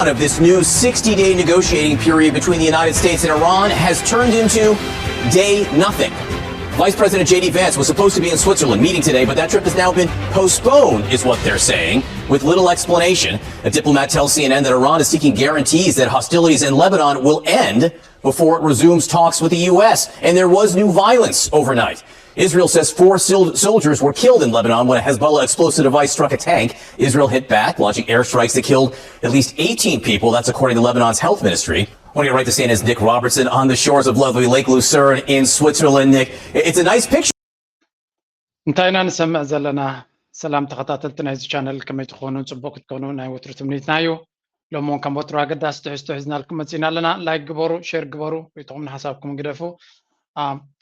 Of this new sixty-day negotiating period between the United States and Iran has turned into day nothing. Vice President J D Vance was supposed to be in Switzerland meeting today, but that trip has now been postponed, is what they're saying, with little explanation. A diplomat tells C N N that Iran is seeking guarantees that hostilities in Lebanon will end before it resumes talks with the U S. And there was new violence overnight. Israel says four sil- soldiers were killed in Lebanon when a Hezbollah explosive device struck a tank. Israel hit back, launching airstrikes that killed at least eighteen people. That's according to Lebanon's health ministry. I want to get right to C N N's Nick Robertson on the shores of lovely Lake Lucerne in Switzerland. Nick, it's a nice picture. እንታይ ኢና ንሰምዕ ዘለና? ሰላም ተኸታተልቲ ናይዚ ቻነል፣ ከመይ ትኾኑ? ጽቡቅ ክትኮኑ ናይ ወትሩ ትምኒትና እዩ። ሎሚ እውን ከም ወትሩ ኣገዳሲ ትሕዝቶ ሒዝናልኩም መጺና ኣለና። ላይክ ግበሩ፣ ሼር ግበሩ፣ ርእይቶኹም ንሓሳብኩም ግደፉ።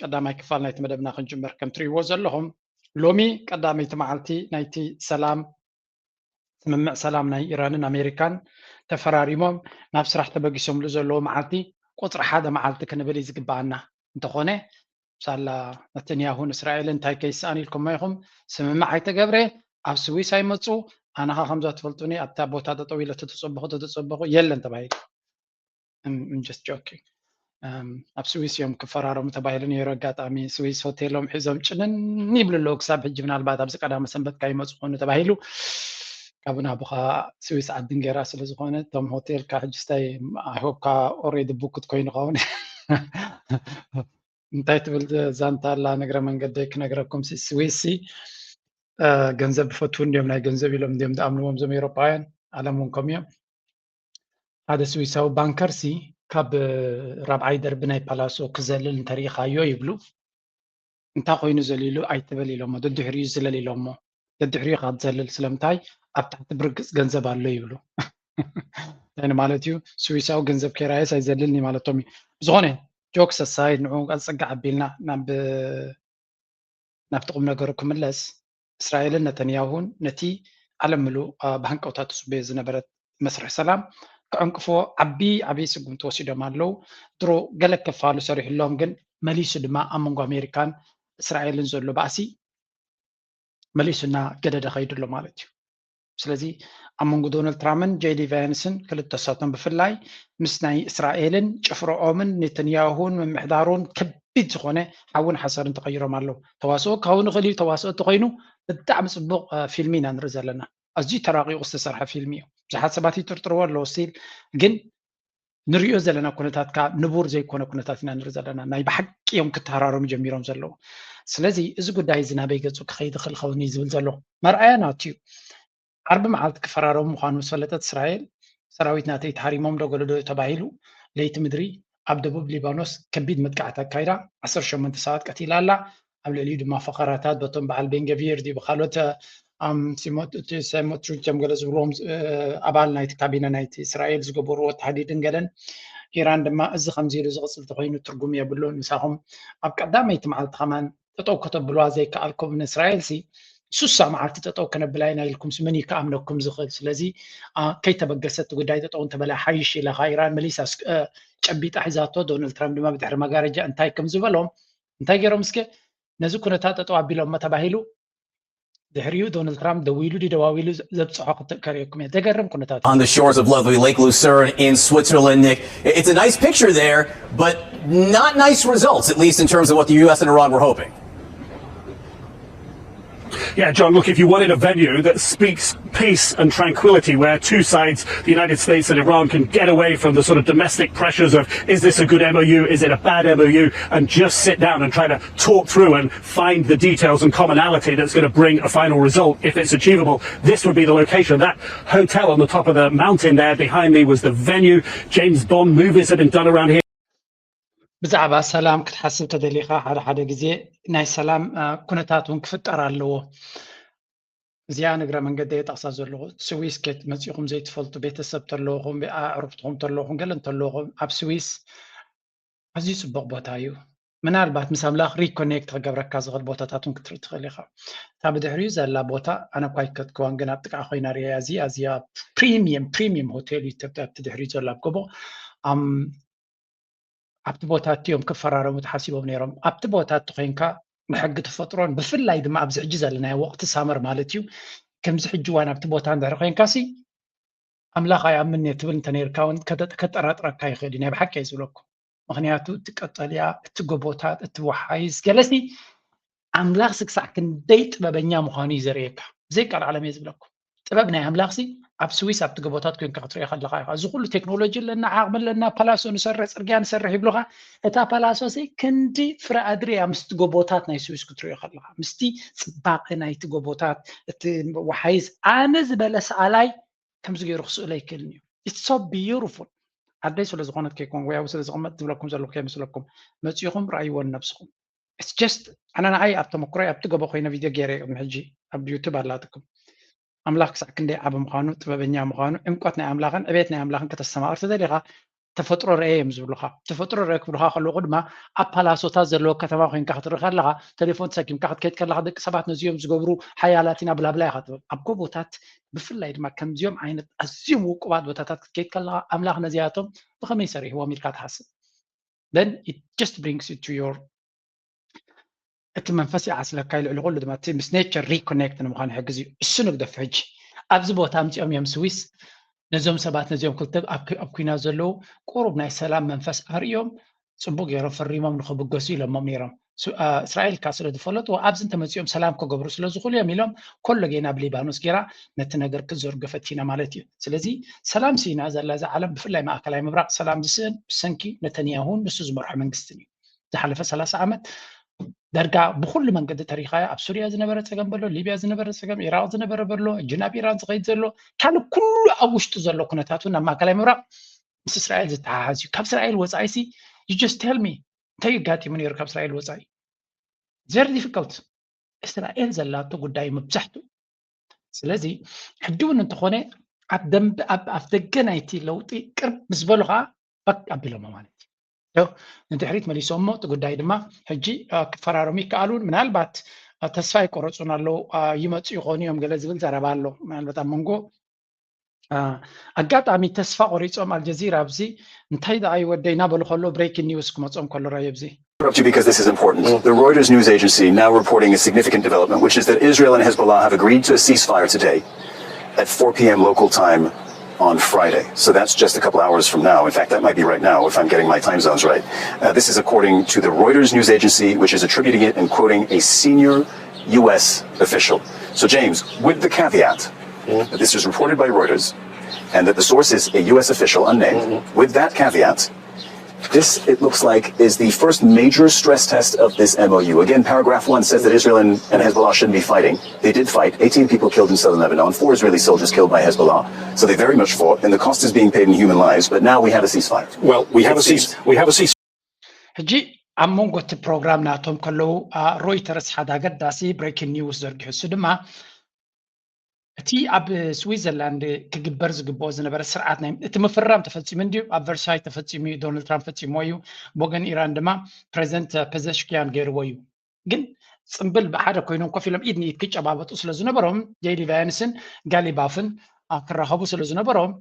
ቀዳማይ ክፋል ናይቲ መደብና ክንጅምር፣ ከም ትርእይዎ ዘለኹም ሎሚ ቀዳመይቲ መዓልቲ ናይቲ ሰላም ስምምዕ ሰላም ናይ ኢራንን ኣሜሪካን ተፈራሪሞም ናብ ስራሕ ተበጊሶምሉ ዘለዉ መዓልቲ ቁፅሪ ሓደ መዓልቲ ክንብል እዩ ዝግበኣና። እንተኾነ ሳላ ነተንያሁን እስራኤልን እንታይ ከይሰኣን ኢልኩሞ ኢኹም? ስምምዕ ኣይተገብረ፣ ኣብ ስዊስ ኣይመፁ። ኣነኻ ከምዛ ትፈልጡኒ ኣብታ ቦታ ጠጠው ኢለ ተተፀበኹ ተተፀበኹ የለን ተባሂሉ። I'm just joking። ኣብ ስዊስ እዮም ክፈራረሙ ተባሂሉ ነይሩ። ኣጋጣሚ ስዊስ ሆቴሎም ሒዞም ጭንን ይብሉ ኣለዉ። ክሳብ ሕጂ ምናልባት ኣብዚ ቀዳመ ሰንበት ካይመፁ ኮኑ ተባሂሉ። ካብኡ ናብኡ ከዓ ስዊስ ዓዲ እንጌራ ስለ ዝኾነ እቶም ሆቴል ከዓ ሕጂ ስታይ I hope ከዓ already booked ኮይኑ ኸውን። እንታይ ትብል ዛንታ ኣላ ንግረ መንገደይ ክነግረኩም። ስዊስ ገንዘብ ይፈትዉ እንዲዮም፣ ናይ ገንዘብ ኢሎም እንዲዮም ዝኣምንዎም እዞም ኤውሮጳውያን። ዓለም እውን ከምኡ እዮም። ሓደ ስዊሳዊ ባንከር ሲ ካብ ራብዓይ ደርቢ ናይ ፓላሶ ክዘልል እንተሪኢኻዮ ይብሉ። እንታይ ኮይኑ ዘሊሉ ኣይትበል ኢሎሞ፣ ደድሕሪኡ ዝለል ኢሎሞ። ደድሕሪኡ ካብ ትዘልል ስለምንታይ ኣብ ታሕቲ ብርግፅ ገንዘብ ኣሎ ይብሉ። እንታይ ማለት እዩ? ስዊሳዊ ገንዘብ ከይረኣየስ ኣይዘልልን እዩ ማለቶም እዩ። ብዝኾነ ጆክስ ኣሳይድ ንዑ ኣፀጋዕ ኣቢልና ናብ ናብቲ ቁም ነገሩ ክምለስ፣ እስራኤልን ነተንያሁን ነቲ ዓለም ምሉእ ብሃንቀውታ ትጽበዮ ዝነበረት መስርሕ ሰላም ክዕንቅፍዎ ዓቢ ዓቢ ስጉምቲ ወሲዶም ኣለዉ። ድሮ ገለ ክፋሉ ሰሪሕሎም፣ ግን መሊሱ ድማ ኣብ መንጎ ኣሜሪካን እስራኤልን ዘሎ ባእሲ መሊሱ እናገደደ ከይዱ ኣሎ ማለት እዩ። ስለዚ ኣብ መንጎ ዶናልድ ትራምፕን ጄዲ ቫንስን ክልተሳቶም ብፍላይ ምስ ናይ እስራኤልን ጭፍርኦምን ኔተንያሁን ምምሕዳሩን ከቢድ ዝኾነ ሓውን ሓሰርን ተቐይሮም ኣለዉ። ተዋስኦ ክኸውን ይኽእል እዩ። ተዋስኦ እንተኾይኑ ብጣዕሚ ጽቡቕ ፊልሚ ኢና ንርኢ ዘለና። ኣዝዩ ተራቂቑ ዝተሰርሐ ፊልሚ እዩ። ብዙሓት ሰባት ይጥርጥርዎ ኣለዉ ስቲል፣ ግን ንሪኦ ዘለና ኩነታት ከዓ ንቡር ዘይኮነ ኩነታት ኢና ንርኢ ዘለና። ናይ ብሓቂ እዮም ክተሃራረሙ ጀሚሮም ዘለዉ። ስለዚ እዚ ጉዳይ እዚ ናበይ ገጹ ክኸይድ ይኽእል ኸውን እዩ ዝብል ዘሎ መርኣያ ናቱ እዩ። ዓርቢ መዓልቲ ክፈራረሙ ምዃኑ ዝፈለጠት እስራኤል፣ ሰራዊት ናተይ ተሃሪሞም ዶ ገለ ዶ ተባሂሉ፣ ለይቲ ምድሪ ኣብ ደቡብ ሊባኖስ ከቢድ መጥቃዕቲ ኣካይዳ ዓሰርተ ሸሞንተ ሰባት ቀቲላ ኣላ። ኣብ ልዕሊኡ ድማ ፈኸራታት በቶም በዓል ቤንገቪር ድዩ ብካልኦት ስሞትሪች እዮም ገለ ዝብልዎም ኣባል ናይቲ ካቢነ ናይቲ እስራኤል ዝገበርዎ ተሃዲድን ገለን። ኢራን ድማ እዚ ከምዚ ኢሉ ዝቕፅል ተኮይኑ ትርጉም የብሉን። ምሳኹም ኣብ ቀዳመይቲ መዓልቲ ከማን ጠጠው ከተብልዋ ዘይከኣልኩም ንእስራኤል ሲ ሱሳ መዓልቲ ጠጠው ከነብላ ኢና ኢልኩም ሲ መን እዩ ከኣምነኩም ዝኽእል? ስለዚ ከይተበገሰ እቲ ጉዳይ ጠጠው እንተበላ ሓይሽ ኢላኻ ኢራን መሊሳ ጨቢጣ ሒዛቶ። ዶናልድ ትራምፕ ድማ ብድሕሪ መጋረጃ እንታይ ከም ዝበሎም እንታይ ገይሮም እስከ ነዚ ኩነታት ጠጠው ኣቢሎሞ ተባሂሉ ድሕሪኡ ዶናልድ ትራምፕ ደዊሉ ድዩ ደዋዊሉ ዘብፅሖ ክተርእየኩም እየ። ዘገርም ኩነታት እዩ። On the shores of lovely Lake Lucerne in Switzerland, Nick. It's a nice picture there, but not nice results, at least in terms of what the U S and Iran were hoping. Yeah, John, look, if you wanted a venue that speaks peace and tranquility, where two sides, the United States and Iran, can get away from the sort of domestic pressures of, is this a good M O U, is it a bad M O U, and just sit down and try to talk through and find the details and commonality that's going to bring a final result if it's achievable, this would be the location. That hotel on the top of the mountain there behind me was the venue. James Bond movies have been done around here. ብዛዕባ ሰላም ክትሓስብ ተደሊኻ ሓደ ሓደ ግዜ ናይ ሰላም ኩነታት እውን ክፍጠር ኣለዎ። እዚኣ ንግረ መንገደይ የጠቕሳ ዘለኹ። ስዊስ ኬት መፂኹም ዘይትፈልጡ ቤተሰብ ተለኹም ኣዕሩኽትኹም ተለኹም ገለ እንተለኹም ኣብ ስዊስ ኣዝዩ ፅቡቕ ቦታ እዩ። ምናልባት ምስ ኣምላኽ ሪኮኔክት ክገብረካ ዝኽእል ቦታታት እውን ክትርኢ ትኽእል ኢኻ። እታ ብድሕሪኡ ዘላ ቦታ ኣነ እኳ ኣይከድክዋን ግን ኣብ ጥቃ ኮይና ሪኣ እዚኣ እዚኣ ፕሪሚየም ፕሪሚየም ሆቴል እዩ። ኣብቲ ድሕሪኡ ዘሎ ኣብ ጎቦ ኣብቲ ቦታ እቲ እዮም ክፈራረሙ ተሓሲቦም ነይሮም። ኣብቲ ቦታ እቲ ኮይንካ ንሕጊ ተፈጥሮን ብፍላይ ድማ ኣብዚ ሕጂ ዘለናዮ ወቅቲ ሳመር ማለት እዩ ከምዚ ሕጂ ዋን ኣብቲ ቦታ እንድሕር ኮይንካ ሲ ኣምላኽ ኣይኣምን እየ ትብል እንተነይርካ እውን ከጠራጥረካ ይኽእል እዩ። ናይ ብሓቂ እየ ዝብለኩም። ምኽንያቱ እቲ ቀጠልያ፣ እቲ ጎቦታት፣ እቲ ወሓይዝ ገለሲ ኣምላኽ ስክሳዕ ክንደይ ጥበበኛ ምዃኑ እዩ ዘርእየካ። ብዘይ ቃል ዓለም እየ ዝብለኩም። ጥበብ ናይ ኣምላኽሲ ኣብ ስዊስ ኣብቲ ጎቦታት ኮንካ ክትሪኦ ከለኻ ኢኻ። እዚ ኩሉ ቴክኖሎጂ ኣለና፣ ዓቕሚ ኣለና፣ ፓላሶ ንሰርሕ፣ ጽርግያ ንሰርሕ ይብሉኻ። እታ ፓላሶሲ ክንዲ ፍረ ኣድሪ እያ ምስቲ ጎቦታት ናይ ስዊስ ክትሪኦ ከለኻ፣ ምስቲ ጽባቐ ናይቲ ጎቦታት፣ እቲ ወሓይዝ። ኣነ ዝበለ ሰኣላይ ከምዚ ገይሩ ክስእሎ ኣይክእልን እዩ። It's so beautiful። ዓደይ ስለ ዝኾነት ከይኮን ወይ ኣብኡ ስለ ዝቕመጥ ዝብለኩም ዘለኹ ከይመስለኩም፣ መጺኹም ረኣይዎ ንነብስኹም። It's just ኣነ ንዓይ ኣብ ተመክሮይ ኣብቲ ጎቦ ኮይነ ቪድዮ ገይረ ቅድሚ ሕጂ ኣብ ዩቱብ ኣላትኩም። ኣምላኽ ክሳዕ ክንደይ ዓቢ ምዃኑ፣ ጥበበኛ ምዃኑ፣ ዕምቆት ናይ ኣምላኽን ዕቤት ናይ ኣምላኽን ከተስተማቕር ተደሊኻ ተፈጥሮ ረኤ እዮም ዝብሉኻ። ተፈጥሮ ረኤ ክብሉኻ ከለኹ ድማ ኣብ ፓላሶታት ዘለዎ ከተማ ኮይንካ ክትርኢ ከለኻ፣ ቴሌፎን ተሰኪምካ ክትከይድ ከለኻ ደቂ ሰባት ነዚኦም ዝገብሩ ሓያላት ኢና ብላብላ ኢኻ ትብል። ኣብ ጎቦታት ብፍላይ ድማ ከምዚኦም ዓይነት ኣዝዮም ውቁባት ቦታታት ክትከይድ ከለኻ ኣምላኽ ነዚኣቶም ብኸመይ ሰሪሕዎም ኢልካ ትሓስብ? Then it just brings you to your እቲ መንፈስ ይዓስለካ እዩ። ልዕሊ ኩሉ ድማ እቲ ምስ ኔቸር ሪኮኔክት ንምዃን ይሕግዝ እዩ። እሱ ንግደፎ ሕጂ። ኣብዚ ቦታ ኣምጺኦም እዮም ስዊስ ነዞም ሰባት ነዚኦም ክልተ ኣብ ኣብ ኲናት ዘለዉ ቁሩብ ናይ ሰላም መንፈስ ኣርእዮም ጽቡቕ ገይሮም ፈሪሞም ንኽብገሱ ኢሎሞም ነይሮም። ሱ- አ፣ እስራኤል ከኣ ስለ ዝፈለጥዎ ኣብዚ እንተመጺኦም ሰላም ክገብሩ ስለ ዝኽእሉ እዮም ኢሎም ኮሎጌና ኣብ ሊባኖስ ገይራ ነቲ ነገር ክትዘርጎ ፈቲና ማለት እዩ። ስለዚ ሰላም ሲኢና ዘላ እዛ ዓለም ብፍላይ ማእከላይ ምብራቕ ሰላም ዝስእን ብሰንኪ ነተንያሁን ንሱ ዝመርሖ መንግስትን እዩ። ዝሓለፈ ሰላሳ ዓመት ደርጋ ብኩሉ መንገዲ ተሪኻዮ ኣብ ሱርያ ዝነበረ ጸገም በሎ፣ ሊብያ ዝነበረ ጸገም፣ ኢራቕ ዝነበረ በሎ፣ ሕጂ ናብ ኢራን ዝኸይድ ዘሎ ካልእ ኩሉ ኣብ ውሽጡ ዘሎ ኩነታት እውን ኣብ ማእከላይ ምብራቕ ምስ እስራኤል ዝተሓሓዝ እዩ። ካብ እስራኤል ወጻኢሲ you just tell me እንታይ ኣጋጢሙ ነይሩ ካብ እስራኤል ወጻኢ? It's very difficult። እስራኤል ዘላቶ ጉዳይ መብዛሕትኡ። ስለዚ ሕጂ እውን እንተኾነ ኣብ ደንብ ኣብ ኣፍ ደገ ናይቲ ለውጢ ቅርብ ምስ በሉ ከዓ በቃ ኣቢሎሞ ማለት እዩ። ንድሕሪት መሊሶሞ እቲ ጉዳይ ድማ ሕጂ ክፈራረሙ ይከኣሉ። ምናልባት ተስፋ ይቆረፁን ኣለዉ፣ ይመፁ ይኾኑ እዮም ገለ ዝብል ዘረባ ኣሎ። ምናልባት ኣብ መንጎ ኣጋጣሚ ተስፋ ቆሪፆም ኣልጀዚራ ኣብዚ እንታይ ደኣ ይወደይ እናበሉ ከሎ ብሬኪንግ ኒውስ ክመፆም ከሎ ራዮ ኣብዚ Up to because this is important. The Reuters news agency now reporting a significant development, which is that Israel and Hezbollah have agreed to a ceasefire today at four p.m. local time on Friday. So that's just a couple hours from now. In fact, that might be right now if I'm getting my time zones right. Uh, this is according to the Reuters news agency, which is attributing it and quoting a senior U S official. So, James, with the caveat that this is reported by Reuters and that the source is a U S official unnamed, with that caveat, this, it looks like, is the first major stress test of this M O U. Again, paragraph one says that Israel and, and Hezbollah shouldn't be fighting. They did fight. eighteen people killed in southern Lebanon, four Israeli soldiers killed by Hezbollah. So they very much fought, and the cost is being paid in human lives. But now we have a ceasefire. Well, we have a cease. We have a cease. ሕጂ ኣብ መንጎ እቲ ፕሮግራም ናቶም ከለዉ ሮይተርስ ሓደ ኣገዳሲ ብሬኪንግ ኒውስ ዘርጊሑ። እሱ ድማ እቲ ኣብ ስዊዘርላንድ ክግበር ዝግብኦ ዝነበረ ስርዓት ናይ እቲ ምፍራም ተፈፂሙ እንድዩ ኣብ ቨርሳይ ተፈፂሙ እዩ። ዶናልድ ትራምፕ ፈፂምዎ እዩ። ብወገን ኢራን ድማ ፕሬዚደንት ፐዘሽኪያን ገይርዎ እዩ። ግን ፅምብል ብሓደ ኮይኖም ኮፍ ኢሎም ኢድ ንኢድ ክጨባበጡ ስለ ዝነበሮም ጄዲ ቫንስን ጋሊ ባፍን ክራኸቡ ስለ ዝነበሮም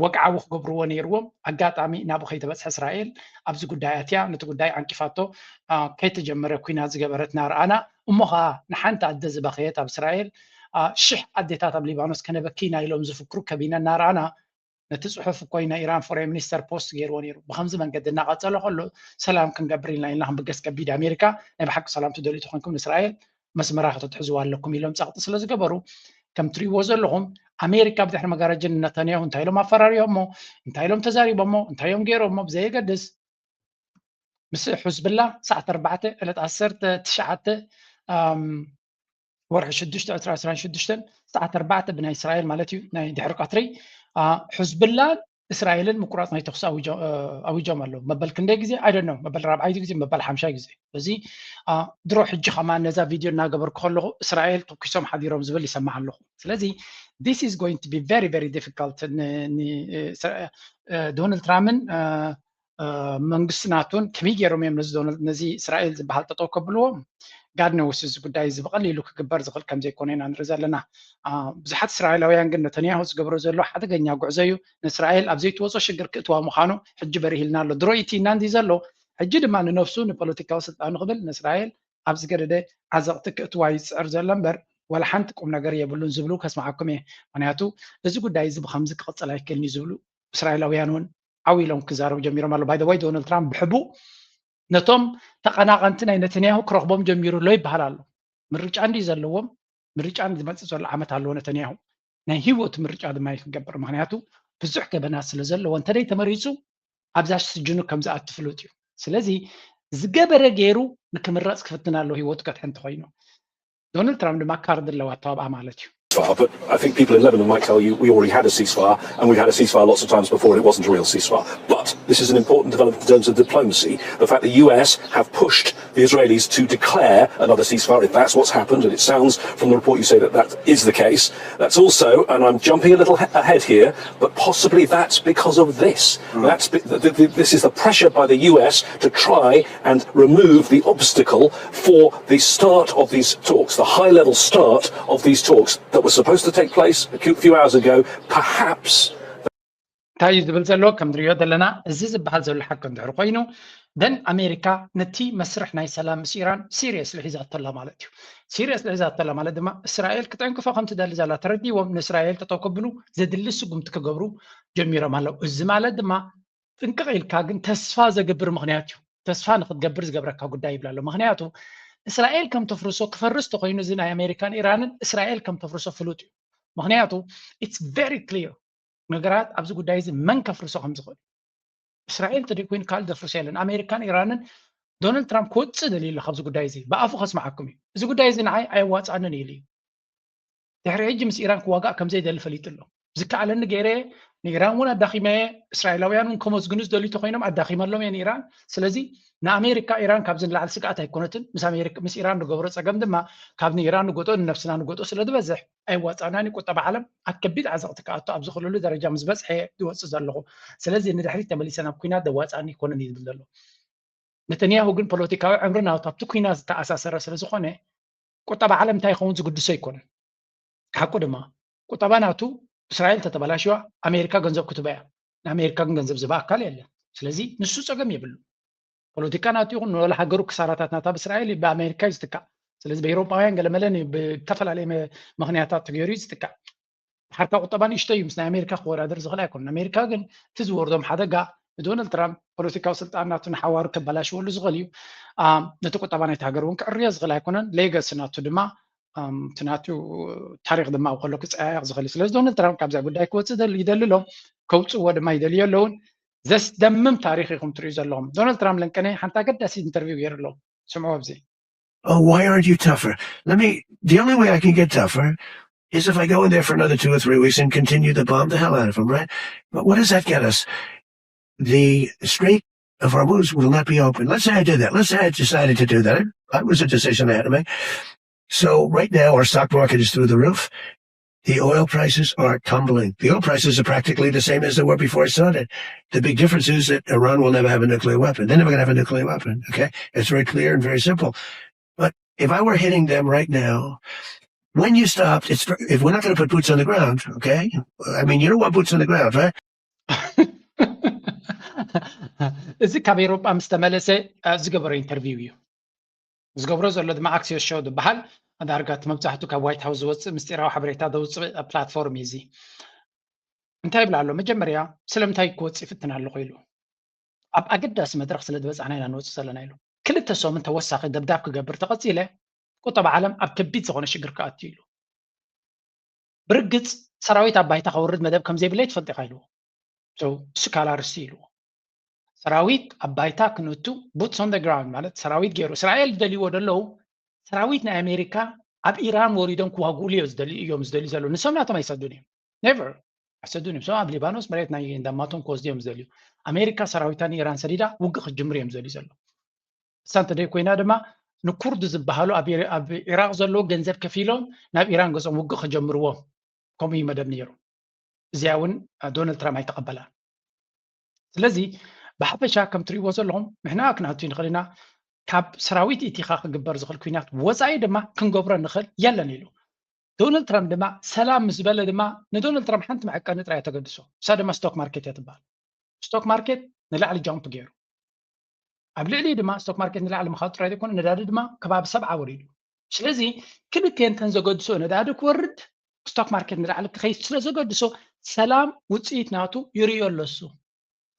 ወግዓዊ ክገብርዎ ነይርዎም። ኣጋጣሚ ናብኡ ከይተበፅሐ እስራኤል ኣብዚ ጉዳይ ኣትያ ነቲ ጉዳይ ዓንቂፋቶ። ከይተጀመረ ኩናት ዝገበረት እናረኣና እሞ ኸዓ ንሓንቲ ኣደ ዝበኸየት ኣብ እስራኤል ሽሕ ኣዴታት ኣብ ሊባኖስ ከነበኪና ኢሎም ዝፍክሩ ከቢና እናረኣና ነቲ ፅሑፍ እኮ ናይ ኢራን ፎሬን ሚኒስተር ፖስት ገይርዎ ነይሩ። ብከምዚ መንገዲ እናቐፀለ ከሎ ሰላም ክንገብር ኢልና ኢልና ክንብገስ ከቢድ። ኣሜሪካ ናይ ብሓቂ ሰላም ትደልዩ ተኮንኩም ንእስራኤል መስመራ ከተትሕዝዋ ኣለኩም ኢሎም ፀቕጢ ስለ ዝገበሩ ከም ትሪእዎ ዘለኹም ኣሜሪካ ብድሕሪ መጋረጅን ነታንያሁ እንታይ ኢሎም ኣፈራሪዮሞ እንታይ ኢሎም ተዛሪቦሞ እንታይ እዮም ገይሮሞ ብዘየገድስ ምስ ሑዝብላ ሰዓት ኣርባዕተ ዕለት ዓሰርተ ትሽዓተ ወርሒ ሽዱሽተ ዕስራ ዕስራን ሽዱሽተን ሰዓት ኣርባዕተ ብናይ እስራኤል ማለት እዩ ናይ ድሕሪ ቀትሪ ሑዝብላን እስራኤልን ምቁራፅ ናይ ተኩሲ ኣዊጆም ኣለዉ። መበል ክንደይ ግዜ I don't know መበል ራብዓይቲ ግዜ መበል ሓምሻይ ግዜ እዚ ድሮ ሕጂ ከማን ነዛ ቪድዮ እናገበርኩ ከለኹ እስራኤል ተኩሶም ሓዲሮም ዝብል ይሰማዕ ኣለኹ። ስለዚ this is going to be very very difficult። ዶናልድ ትራምፕን መንግስቲ ናቱን ከመይ ገይሮም እዮም ነዚ እስራኤል ዝበሃል ጠጠው ከብልዎም? God knows እዚ ጉዳይ እዚ ብቐሊሉ ክግበር ዝኽእል ከም ዘይኮነ ኢና ንርኢ ዘለና። ብዙሓት እስራኤላውያን ግን ነተንያሁ ዝገብሮ ዘሎ ሓደገኛ ጉዕዞ እዩ። ንእስራኤል ኣብ ዘይትወጾ ሽግር ክእትዋ ምዃኑ ሕጂ በሪሂልና ኣሎ። ድሮ ኢቲና እንዲ ዘሎ ሕጂ ድማ ንነፍሱ ንፖለቲካዊ ስልጣኑ ክብል ንእስራኤል ኣብ ዝገደደ ዓዘቕቲ ክእትዋ ይፅዕር ዘሎ እምበር ዋላ ሓንቲ ቁም ነገር የብሉን ዝብሉ ከስምዓኩም እየ። ምክንያቱ እዚ ጉዳይ እዚ ብከምዚ ክቕፅል ኣይክእልን እዩ ዝብሉ እስራኤላውያን እውን ዓው ኢሎም ክዛረቡ ጀሚሮም ኣለዉ። ባይ ዘ ወይ ዶናልድ ትራምፕ ብሕቡእ ነቶም ተቐናቐንቲ ናይ ነተንያሁ ክረኽቦም ጀሚሩ ኣሎ ይበሃል ኣሎ። ምርጫ እንዲ ዘለዎም ምርጫ ዝመፅእ ዘሎ ዓመት ኣለዎ ነተንያሁ። ናይ ህይወቱ ምርጫ ድማ እዩ ክገብር። ምክንያቱ ብዙሕ ገበናት ስለ ዘለዎ እንተደይ ተመሪፁ ኣብዛ ስጅኑ ከም ዝኣቱ ፍሉጥ እዩ። ስለዚ ዝገበረ ገይሩ ንክምረፅ ክፍትን ኣሎ ህይወቱ ከድሕን እንተኮይኑ። ዶናልድ ትራምፕ ድማ ካርድ ኣለዋ ኣተባብኣ ማለት እዩ። ceasefire, but I think people in Lebanon might tell you we already had a ceasefire and we've had a ceasefire lots of times before and it wasn't a real ceasefire. But this is an important development in terms of diplomacy. The fact the U S have pushed the Israelis to declare another ceasefire, if that's what's happened, and it sounds from the report you say that that is the case. That's also, and I'm jumping a little ahead here, but possibly that's because of this. Mm. That's this is the pressure by the U S to try and remove the obstacle for the start of these talks, the high level start of these talks that were supposed to take place a few hours ago, perhaps. እንታይ እዩ ዝብል ዘሎ? ከም ንሪኦ ዘለና እዚ ዝበሃል ዘሎ ሓቂ እንድሕር ኮይኑ ደን ኣሜሪካ ነቲ መስርሕ ናይ ሰላም ምስ ኢራን ሲሪየስ ሒዛቶ ኣላ ማለት እዩ። ሲሪየስ ሒዛቶ ኣላ ማለት ድማ እስራኤል ክጠንቅፎ ከም ትደሊ ዘላ ተረዲዎም ንእስራኤል ጠጠው ከብሉ ዘድሊ ስጉምቲ ክገብሩ ጀሚሮም ኣለዉ። እዚ ማለት ድማ ጥንቅቕ ኢልካ ግን ተስፋ ዘገብር ምክንያት እዩ። ተስፋ ንክትገብር ዝገብረካ ጉዳይ ይብል ኣሎ። ምክንያቱ እስራኤል ከም ተፍርሶ ክፈርስ ተኮይኑ እዚ ናይ ኣሜሪካን ኢራንን እስራኤል ከም ተፍርሶ ፍሉጥ እዩ። ምክንያቱ it's very clear ነገራት ኣብዚ ጉዳይ እዚ መን ከፍርሶ ከም ዝኽእል። እስራኤል እንተደይ ኮይኑ ካልእ ዘፍርሶ የለን። ኣሜሪካን ኢራንን ዶናልድ ትራምፕ ክወፅእ ደልዩ ኣሎ ካብዚ ጉዳይ እዚ ብኣፉ ከስምዓኩም እዩ። እዚ ጉዳይ እዚ ንዓይ ኣየዋፅኣንን ኢሉ እዩ። ድሕሪ ሕጂ ምስ ኢራን ክዋጋእ ከም ዘይደሊ ፈሊጡ ኣሎ። ዝከኣለኒ ገይረ ንኢራን እውን ኣዳኺመ እየ። እስራኤላውያን እውን ከመስግኑ ዝደልዩ ተኮይኖም ኣዳኺመሎም እየ ንኢራን። ስለዚ ንኣሜሪካ ኢራን ካብዚ ንላዕሊ ስግኣት ኣይኮነትን። ምስ ኣሜሪካ ምስ ኢራን ንገብሮ ፀገም ድማ ካብ ንኢራን ንጎጦ ንነብስና ንጎጦ ስለ ዝበዝሕ ኣይዋፃእናን እዩ። ቁጠባ ዓለም ኣብ ከቢድ ዓዘቕቲ ክኣቱ ኣብ ዝኽእለሉ ደረጃ ምስ በፅሐ እየ ዝወፅእ ዘለኹ። ስለዚ ንድሕሪት ተመሊሰ ናብ ኩናት ዘዋፅኣኒ ኣይኮነን እዩ ዝብል ዘሎ። ነተንያሁ ግን ፖለቲካዊ ዕምሪ ናቱ ኣብቲ ኩናት ዝተኣሳሰረ ስለ ዝኾነ ቁጠባ ዓለም እንታይ ይኸውን ዝግድሶ ኣይኮነን። ሓቁ ድማ ቁጠባ ናቱ እስራኤል ተተበላሽዋ ኣሜሪካ ገንዘብ ክትበያ ንኣሜሪካ ግን ገንዘብ ዝባ ኣካል የለን። ስለዚ ንሱ ፀገም የብሉ። ፖለቲካ ናቱ ይኹን ንወላ ሃገሩ ክሳራታት ናታ ብእስራኤል ብኣሜሪካ እዩ ዝትካእ። ስለዚ ብኤውሮጳውያን ገለመለን ብተፈላለየ ምክንያታት ተገይሩ እዩ ዝትካእ። ሓርካ ቁጠባ ንእሽቶ እዩ ምስ ናይ ኣሜሪካ ክወዳደር ዝኽእል ኣይኮነን። ኣሜሪካ ግን እቲ ዝወርዶም ሓደጋ ንዶናልድ ትራምፕ ፖለቲካዊ ስልጣን ናቱ ንሓዋሩ ከበላሽወሉ ዝኽእል እዩ። ነቲ ቁጠባ ናይቲ ሃገር እውን ክዕርዮ ዝኽእል ኣይኮነን። ሌገሲ ናቱ ድማ እቲ ናቱ ታሪክ ድማ ኣብ ከሎ ክፀያየቕ ዝኽእል እዩ። ስለዚ ዶናልድ ትራምፕ ካብዛ ጉዳይ ክወፅእ ይደሊ ኣሎ። ከውፅእዎ ድማ ይደልዩ ኣለውን። ዘስደምም ታሪክ ኢኹም ትሪኡ ዘለኹም። ዶናልድ ትራምፕ ለንቀነ ሓንቲ ኣገዳሲ ኢንተርቪው ገይሩ ኣሎ። ስምዑ ኣብዚ። Oh, why aren't you tougher? Let me, the only way I can get tougher is if I go in there for another two or three weeks and continue to bomb the hell out of them, right? But what does that get us? The Strait of Hormuz will not be open. Let's say I did that. Let's say I decided to do that. That was a decision I had to make. So right now, our stock market is through the roof. The oil prices are tumbling. The oil prices are practically the same as they were before it started. The big difference is that Iran will never have a nuclear weapon. They're never going to have a nuclear weapon. Okay. It's very clear and very simple. But if I were hitting them right now, when you stopped, it's if we're not going to put boots on the ground, okay? I mean, you don't want boots on the ground, right? እዚ ካብ ኤውሮጳ ምስ ተመለሰ ዝገበሮ ኢንተርቪው እዩ። ዝገብሮ ዘሎ ድማ ኣክሲዮስ ሾው ዝበሃል ዳርጋ እቲ መብዛሕቱ ካብ ዋይት ሃውስ ዝወፅእ ምስጢራዊ ሓበሬታ ዘውፅእ ፕላትፎርም እዩ። እዚ እንታይ ይብል ኣሎ? መጀመርያ ስለምንታይ ክወፅእ ይፍትን ኣለኹ ኢሉ። ኣብ ኣገዳሲ መድረክ ስለ ዝበፃሕና ኢና ንወፅእ ዘለና ኢሉ። ክልተ ሰሙን ተወሳኺ ደብዳብ ክገብር ተቐፂለ ቁጠባ ዓለም ኣብ ከቢድ ዝኾነ ሽግር ክኣቱ ኢሉ። ብርግፅ ሰራዊት ኣብ ባይታ ከውርድ መደብ ከም ዘይብለይ ትፈልጢ ኢኻ ኢልዎ። እሱ ካልእ ኣርእስቲ ኢልዎ። ሰራዊት ኣብ ባይታ ክንእቱ boots on the ground ማለት ሰራዊት ገይሩ እስራኤል ዝደልይዎ ዘለዉ ሰራዊት ናይ ኣሜሪካ ኣብ ኢራን ወሪዶም ክዋግእሉ እዮም ዝደልዩ እዮም ዝደልዩ ዘለዉ። ንሶም ናቶም ኣይሰዱን እዮም። Never ኣይሰዱን እዮም። ንሶም ኣብ ሊባኖስ መሬት ናይ እንዳማቶም ክወስዱ እዮም ዝደልዩ። ኣሜሪካ ሰራዊታ ንኢራን ሰዲዳ ውግእ ክትጅምር እዮም ዝደልዩ ዘለዉ። እሳ እንተደይ ኮይና ድማ ንኩርድ ዝበሃሉ ኣብ ኢራቅ ዘለዎ ገንዘብ ከፊሎም ናብ ኢራን ገጾም ውግእ ከጀምርዎም ከምኡ እዩ መደብ ነይሩ። እዚኣ እውን ዶናልድ ትራምፕ ኣይተቐበላን። ስለዚ ብሓፈሻ ከም ትሪእዎ ዘለኹም ንሕና ክንኣቱ ንኽእል ኢና። ካብ ሰራዊት ኢቲኻ ክግበር ዝኽእል ኩናት ወፃኢ ድማ ክንገብሮ ንኽእል የለን ኢሉ። ዶናልድ ትራምፕ ድማ ሰላም ምስ በለ ድማ ንዶናልድ ትራምፕ ሓንቲ መዐቀኒ ጥራይ ተገድሶ። እሳ ድማ ስቶክ ማርኬት እያ ትበሃል። ስቶክ ማርኬት ንላዕሊ ጃምፕ ገይሩ ኣብ ልዕሊ ድማ ስቶክ ማርኬት ንላዕሊ ምኻድ ጥራይ ዘይኮነ ነዳዲ ድማ ከባቢ ሰብዓ ወሪዱ። ስለዚ ክልቴንተን ዘገድሶ ነዳዲ ክወርድ፣ ስቶክ ማርኬት ንላዕሊ ክኸይድ ስለ ዘገድሶ፣ ሰላም ውፅኢት ናቱ ይርእዮ ኣሎ እሱ።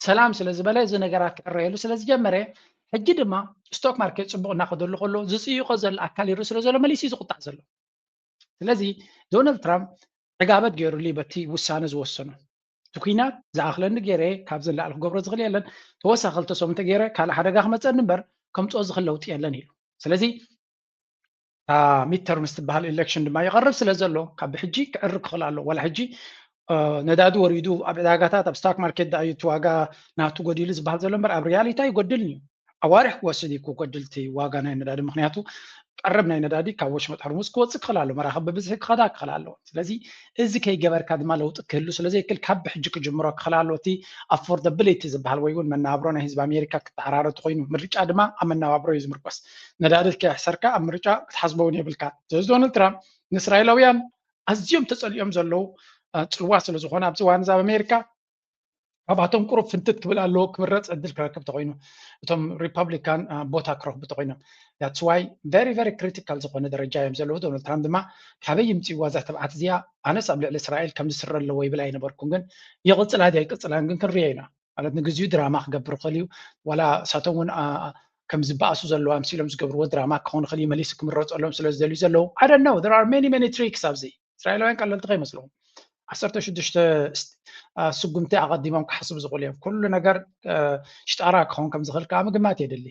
ሰላም ስለ ዝበለ እዚ ነገራት ክዕረየሉ ስለ ዝጀመረ፣ ሕጂ ድማ ስቶክ ማርኬት ፅቡቕ እናኸደሉ ከሎ ዝፅይቆ ዘሎ ኣካል ይርኢ ስለ ዘሎ መሊሱ እዩ ዝቁጣዕ ዘሎ። ስለዚ ዶናልድ ትራምፕ ዕጋበት ገይሩሉ በቲ ውሳነ ዝወሰኖ። እቲ ኩናት ዝኣኽለኒ ገይረ ካብዚ ንላዕሊ ክገብሮ ዝኽእል የለን፣ ተወሳኺ ክልተ ሰሙን ተገይረ ካልእ ሓደጋ ክመፀኒ እምበር ከምፅኦ ዝኽእል ለውጢ የለን ኢሉ። ስለዚ ሚድተርምስ ትበሃል ኢሌክሽን ድማ ይቐርብ ስለ ዘሎ ካብ ሕጂ ክዕርብ ክኽእል ኣሎ። ዋላ ሕጂ ነዳዲ ወሪዱ ኣብ ዕዳጋታት ኣብ ስታክ ማርኬት ዳዩ እቲ ዋጋ ናቱ ጎዲሉ ዝበሃል ዘሎ እምበር ኣብ ሪያሊቲ ኣይጎድልን እዩ። ኣዋርሕ ክወስድ እዩ ክጎድል እቲ ዋጋ ናይ ነዳዲ፣ ምክንያቱ ቀረብ ናይ ነዳዲ ካብ ወሽመጥ ሕርሙዝ ክወፅእ ክኽእል ኣሎ፣ መራኸብ ብብዝሒ ክኸዳ ክኽእል ኣለዎ። ስለዚ እዚ ከይገበርካ ድማ ለውጢ ክህሉ ስለዘይክእል ካብ ብሕጂ ክጅምሮ ክኽእል ኣሎ። እቲ ኣፎርዳብሊቲ ዝበሃል ወይ እውን መነባብሮ ናይ ህዝቢ ኣሜሪካ ክተዓራረ ተኮይኑ፣ ምርጫ ድማ ኣብ መነባብሮ እዩ ዝምርኮስ። ነዳዲ ከይሕሰርካ ኣብ ምርጫ ክትሓስቦ እውን የብልካ። ስለዚ ዶናልድ ትራምፕ ንእስራኤላውያን ኣዝዮም ተጸሊኦም ዘለዉ ጽልዋ ስለ ዝኾነ ኣብዚ እዋን እዚ ኣብ ኣሜሪካ ካብኣቶም ቁሩብ ፍንትት ክብል ኣለዎ፣ ክምረጽ ዕድል ክረክብ ተኮይኑ፣ እቶም ሪፐብሊካን ቦታ ክረክቡ ተኮይኖም። That's why very very critical ዝኾነ ደረጃ እዮም ዘለዉ። ዶናልድ ትራምፕ ድማ ካበይ ይምፅእዋ እዛ ትብዓት እዚኣ? ኣነስ ኣብ ልዕሊ እስራኤል ከምዚ ስረ ኣለዎ ይብል ኣይነበርኩን፣ ግን ይቕፅላ ድያ ኣይቅፅላን ግን ክንሪኦ ኢና። ማለት ንግዚኡ ድራማ ክገብር ይኽእል እዩ፣ ዋላ እሳቶም እውን ከም ዝበኣሱ ዘለዉ ኣምሲሎም ዝገብርዎ ድራማ ክኸውን ይኽእል እዩ፣ መሊሱ ክምረፀሎም ስለ ዝደልዩ ዘለዉ። I don't know, there are many many tricks ኣብዚ። እስራኤላውያን ቀለልቲ ከይመስልዎም። ዓሰርተ ሽዱሽተ ስጉምቲ ኣቐዲሞም ክሓስቡ ዝኽእሉ እዮም። ኩሉ ነገር ሽጣራ ክኸውን ከም ዝኽእል ከዓ ምግማት የድሊ።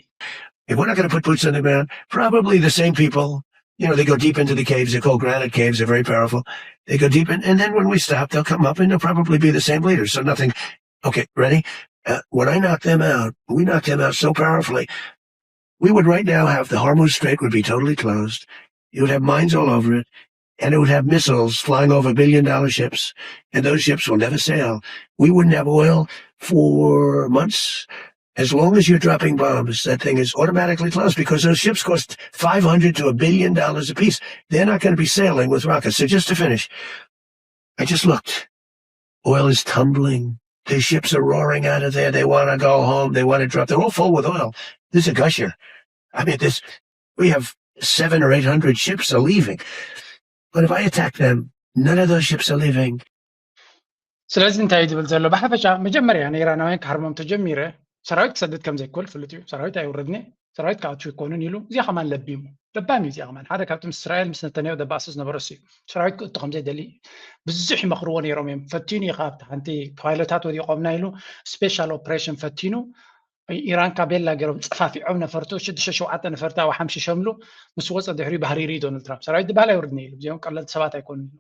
If we're not going to put boots on the ground, probably the same people, you know, they go deep into the caves, they're called granite caves, they're very powerful. They go deep, and, and then when we stop, they'll come up and they'll probably be the same leaders. So nothing. Okay, ready? Uh, when I knock them out, we knock them out so powerfully. We would right now have the Hormuz Strait would be totally closed. You would have mines all over it, and it would have missiles flying over billion dollar ships, and those ships will never sail. We wouldn't have oil for months. As long as you're dropping bombs, that thing is automatically closed because those ships cost five hundred to a billion dollars apiece. They're not going to be sailing with rockets. So just to finish, I just looked. Oil is tumbling. The ships are roaring out of there. They want to go home. They want to drop. They're all full with oil. This is a gusher. I mean, this, we have seven or eight hundred ships are leaving. But if I attack them, none of those ships are leaving. ስለዚ እንታይ እዩ ዝብል ዘሎ? ብሓፈሻ መጀመርያ ንኢራናውያን ክሃርሞም ተጀሚረ፣ ሰራዊት ክሰድድ ከም ዘይክእል ፍሉጥ እዩ። ሰራዊት ኣይውርድኒ፣ ሰራዊት ክኣትዉ ኣይኮኑን ኢሉ። እዚኣ ከማን ለቢሙ፣ ለባም እዩ። እዚኣ ከማን ሓደ ካብቲ ምስ እስራኤል ምስ ነተንያሁ ደባእሶ ዝነበረ እሱ እዩ። ሰራዊት ክእቱ ከም ዘይደሊ ብዙሕ ይመኽርዎ ነይሮም እዮም። ፈቲኑ እዩ፣ ካብቲ ሓንቲ ፓይለታት ወዲቖምና ኢሉ ስፔሻል ኦፕሬሽን ፈቲኑ። ኢራን ካቤላ ገይሮም ፀፋፊዖም ነፈርቱ፣ ሽዱሽተ ሸውዓተ ነፈርቲ ኣብኡ ሓምሺሸምሉ፣ ምስ ወፀ ድሕሪኡ ባህሪሩ እዩ ዶናልድ ትራምፕ። ሰራዊት ዝበሃል ኣይውርድኒ ኢሉ፣ እዚኦም ቀለልቲ ሰባት ኣይኮኑን ኢሉ።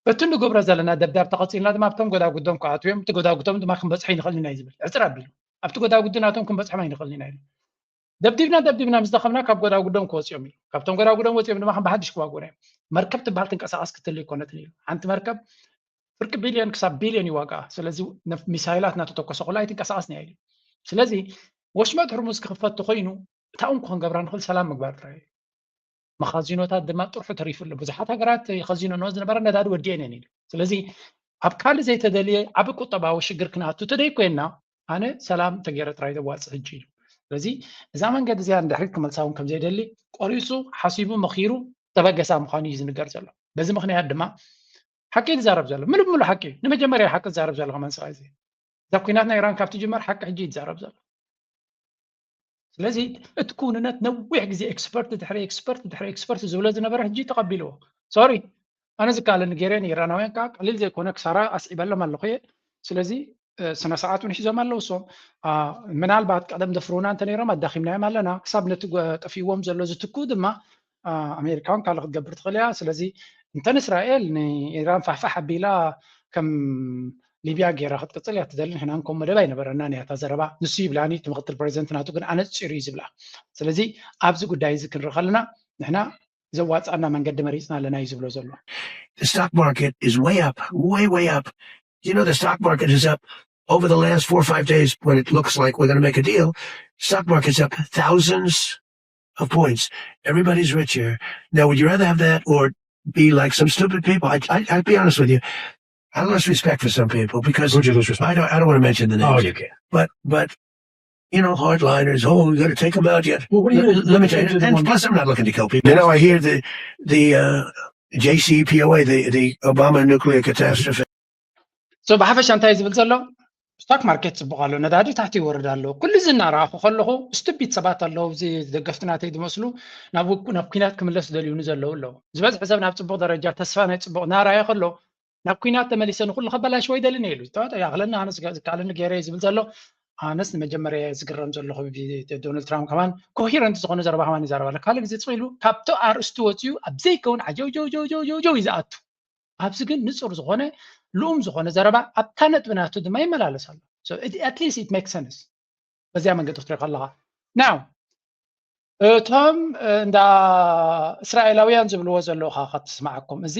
በቲ ንገብሮ ዘለና ደብዳብ ተቐፂልና ድማ ኣብቶም ጎዳጉዶም ክኣትዉ እዮም፣ እቲ ጎዳጉዶም ድማ ክንበፅሖ ይንኽእል ኢና እዩ ዝብል። ዕፅር ኣቢሉ ኣብቲ ጎዳጉዲ ናቶም ክንበፅሖም ኣይንኽእልን ኢና ኢሉ። ደብዲብና ደብዲብና ምስ ደኸምና ካብ ጎዳጉዶም ክወፅኦም ኢሉ። ካብቶም ጎዳጉዶም ወፂኦም ድማ ከም ብሓድሽ ክዋግኡና እዮም። መርከብ ትበሃል ትንቀሳቐስ ክትህሉ ኣይኮነትን ኢሉ። ሓንቲ መርከብ ፍርቂ ቢልዮን ክሳብ ቢልዮን እዩ ዋጋ። ስለዚ ነፍ- ሚሳይላት እናተተኮሰ ኩላ ኣይትንቀሳቐስን እያ ኢሉ። ስለዚ ወሽመጥ ሕርሙዝ ክኽፈት ተኮይኑ እታ እንኮ ክንገብራ ንኽእል ሰላም ምግባር ጥራይ እዩ። መኻዚኖታት ድማ ጥርሑ ተሪፉ ኣሎ። ብዙሓት ሃገራት ይኸዚኖ ዝነበረ ነዳዲ ወዲኤን እየን ኢሉ። ስለዚ ኣብ ካልእ ዘይተደልየ ዓቢ ቁጠባዊ ሽግር ክንኣቱ ተደይ ኮይና ኣነ ሰላም ተገይረ ጥራይ ዘዋፅእ ሕጂ ኢሉ። ስለዚ እዛ መንገዲ እዚኣ ንድሕሪት ክመልሳ እውን ከም ዘይደሊ ቆሪፁ ሓሲቡ መኺሩ ተበገሳ ምዃኑ እዩ ዝንገር ዘሎ። በዚ ምኽንያት ድማ ሓቂ እዩ ዝዛረብ ዘሎ፣ ምሉእ ምሉእ ሓቂ እዩ። ንመጀመርያ ሓቂ ዝዛረብ ዘሎ ከማን ሰብኣይ እዚ እዛ ኩናት ናይ ኢራን ካብ ትጅመር ሓቂ ሕጂ እዩ ዝዛረብ ዘሎ። ስለዚ እቲ ክውንነት ነዊሕ ግዜ ኤክስፐርት ድሕሪ ኤክስፐርት ድሕሪ ኤክስፐርት ዝብሎ ዝነበረ ሕጂ ተቐቢልዎ። ሶሪ ኣነ ዝከኣለኒ ገይረ ንኢራናውያን ከዓ ቀሊል ዘይኮነ ክሳራ ኣስዒበሎም ኣለኹ እየ። ስለዚ ስነ ስርዓት እውን ሒዞም ኣለዉ እሶም። ምናልባት ቀደም ደፍሩና እንተ ነይሮም ኣዳኺምናዮም ኣለና። ክሳብ ነቲ ጠፊእዎም ዘሎ ዝትክኡ ድማ ኣሜሪካ እውን ካልእ ክትገብር ትኽእል እያ። ስለዚ እንተ ንእስራኤል ንኢራን ፋሕፋሕ ኣቢላ ከም ሊብያ ገይራ ክትቅፅል እያ ትደሊ። ንሕና እንኮ መደብ ኣይነበረናን እያ እታ ዘረባ። ንሱ ይብላኒ እቲ ምክትል ፕሬዚደንት ናቱ ግን ኣነፂሩ እዩ ዝብላ። ስለዚ ኣብዚ ጉዳይ እዚ ክንርኢ ከለና ንሕና ዘዋፅኣና መንገዲ መሪፅና ኣለና እዩ ዝብሎ ዘሎ። The stock market is way up, way, way up. You know, the stock market is up over the last four or five days when it looks like we're going to make a deal. Stock market's up thousands of points. Everybody's richer. Now, would you rather have that or be like some stupid people? I, I, I'll be honest with you. I lost respect for some people because Who'd you lose respect? I don't, I don't want to mention the names. Oh, you can't. But, but you know, hardliners. Oh, we got to take them out yet. Well, what do you Let, do- let me what do tell you you. do to And them? Plus, I'm not looking to kill people. You know, I hear the the uh, J C P O A, the the Obama nuclear catastrophe. So ብሓፈሻ እንታይ ዝብል ዘሎ? ስቶክ ማርኬት ፅቡቕ ኣሎ፣ ነዳዲ ታሕቲ ይወርድ ኣሎ። ኩሉ እዚ እናረኣኹ ከለኹ ስቱፒድ ሰባት ኣለዉ፣ እዚ ደገፍቲ ናተይ ዝመስሉ ናብ ውቁ- ናብ ኩናት ክምለስ ደልዩኒ ዘለዉ ኣለዉ። ዝበዝሐ ሰብ ናብ ፅቡቕ ደረጃ ተስፋ ናይ ፅቡቕ እናረኣየ ከሎ ናብ ኩናት ተመሊሰ ንኩሉ ከበላሽዎ ይደልን እየ ኢሉ። ተዋተ ያኽለኒ ኣነስ ዝከኣለኒ ገይረ እየ ዝብል ዘሎ። ኣነስ ንመጀመርያ እየ ዝግረም ዘለኹ። ዶናልድ ትራምፕ ከማን ኮሂረንት ዝኾነ ዘረባ ከማን ይዛረብ ኣሎ። ካልእ ግዜ ፅቕ ኢሉ ካብቲ ኣርእስቱ ወፂኡ ኣብ ዘይከውን ዓጀው ጀው ጀው ጀው ጀው ጀው እዩ ዝኣቱ። ኣብዚ ግን ንጹር ዝኾነ ልኡም ዝኾነ ዘረባ ኣብታ ነጥቢ ናቱ ድማ ይመላለስ ኣሎ። So it- at least it makes sense። በዚያ መንገዲ ክትሪኦ ከለኻ now እቶም እንዳ እስራኤላውያን ዝብልዎ ዘለዉ ከዓ ክትስማዓኩም፣ እዚ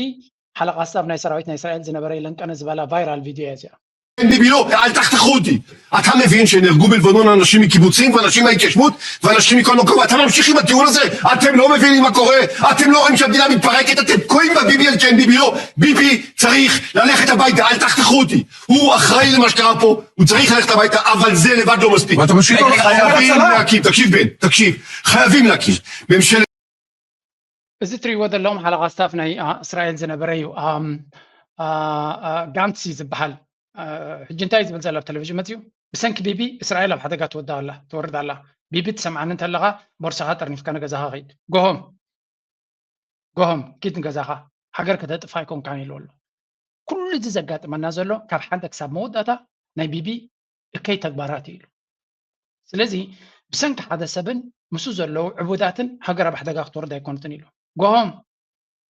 ሓለቓ ስታፍ ናይ ሰራዊት ናይ እስራኤል ዝነበረ ይለንቀነ ዝበላ ቫይራል ቪድዮ እያ እዚኣ። כן ביבי לא, אל תחתכו אותי. אתה מבין שנהרגו בלבנון אנשים מקיבוצים ואנשים מההתיישבות ואנשים מכל מקום, ואתה ממשיך עם הטיעון הזה? אתם לא מבינים מה קורה? אתם לא רואים שהמדינה מתפרקת? אתם תקועים בביבי על כן ביבי לא. ביבי צריך ללכת הביתה, אל תחתכו אותי. הוא אחראי למה שקרה פה, הוא צריך ללכת הביתה, אבל זה לבד לא מספיק. ואתה פשוט לא חייבים להקים, תקשיב בן, תקשיב, חייבים להקים ממשלת እዚ ትሪእዎ ዘለኹም ሓለቓ ስታፍ ናይ አ፣ እስራኤል ዝነበረ እዩ። ኣም፣ አ፣ አ፣ ጋንትስ እዩ ዝበሃል። አ፣ ሕጂ እንታይ ዝብል ዘሎ ኣብ ቴሌቪዥን መፅዩ? ብሰንኪ ቢቢ እስራኤል ኣብ ሓደጋ ትወድቕ ኣላ፣ ትወርድ ኣላ። ቢቢ ትሰምዓኒ እንተለኻ ቦርሳኻ ጠርኒፍካ ንገዛኻ ኺድ። ጎሆም ጎሆም ኪድ ንገዛኻ፣ ሃገር ከተጥፋ ኣይኮንካን ኢሉ ኣሎ። ኩሉ እዚ ዘጋጥመና ዘሎ ካብ ሓደ ክሳብ መወዳእታ ናይ ቢቢ እከይ ተግባራት እዩ ኢሉ። ስለዚ ብሰንኪ ሓደ ሰብን ምስኡ ዘለዉ ዕቡዳትን ሃገር ኣብ ሓደጋ ክትወርድ ኣይኮነትን ኢሉ። ጎሆም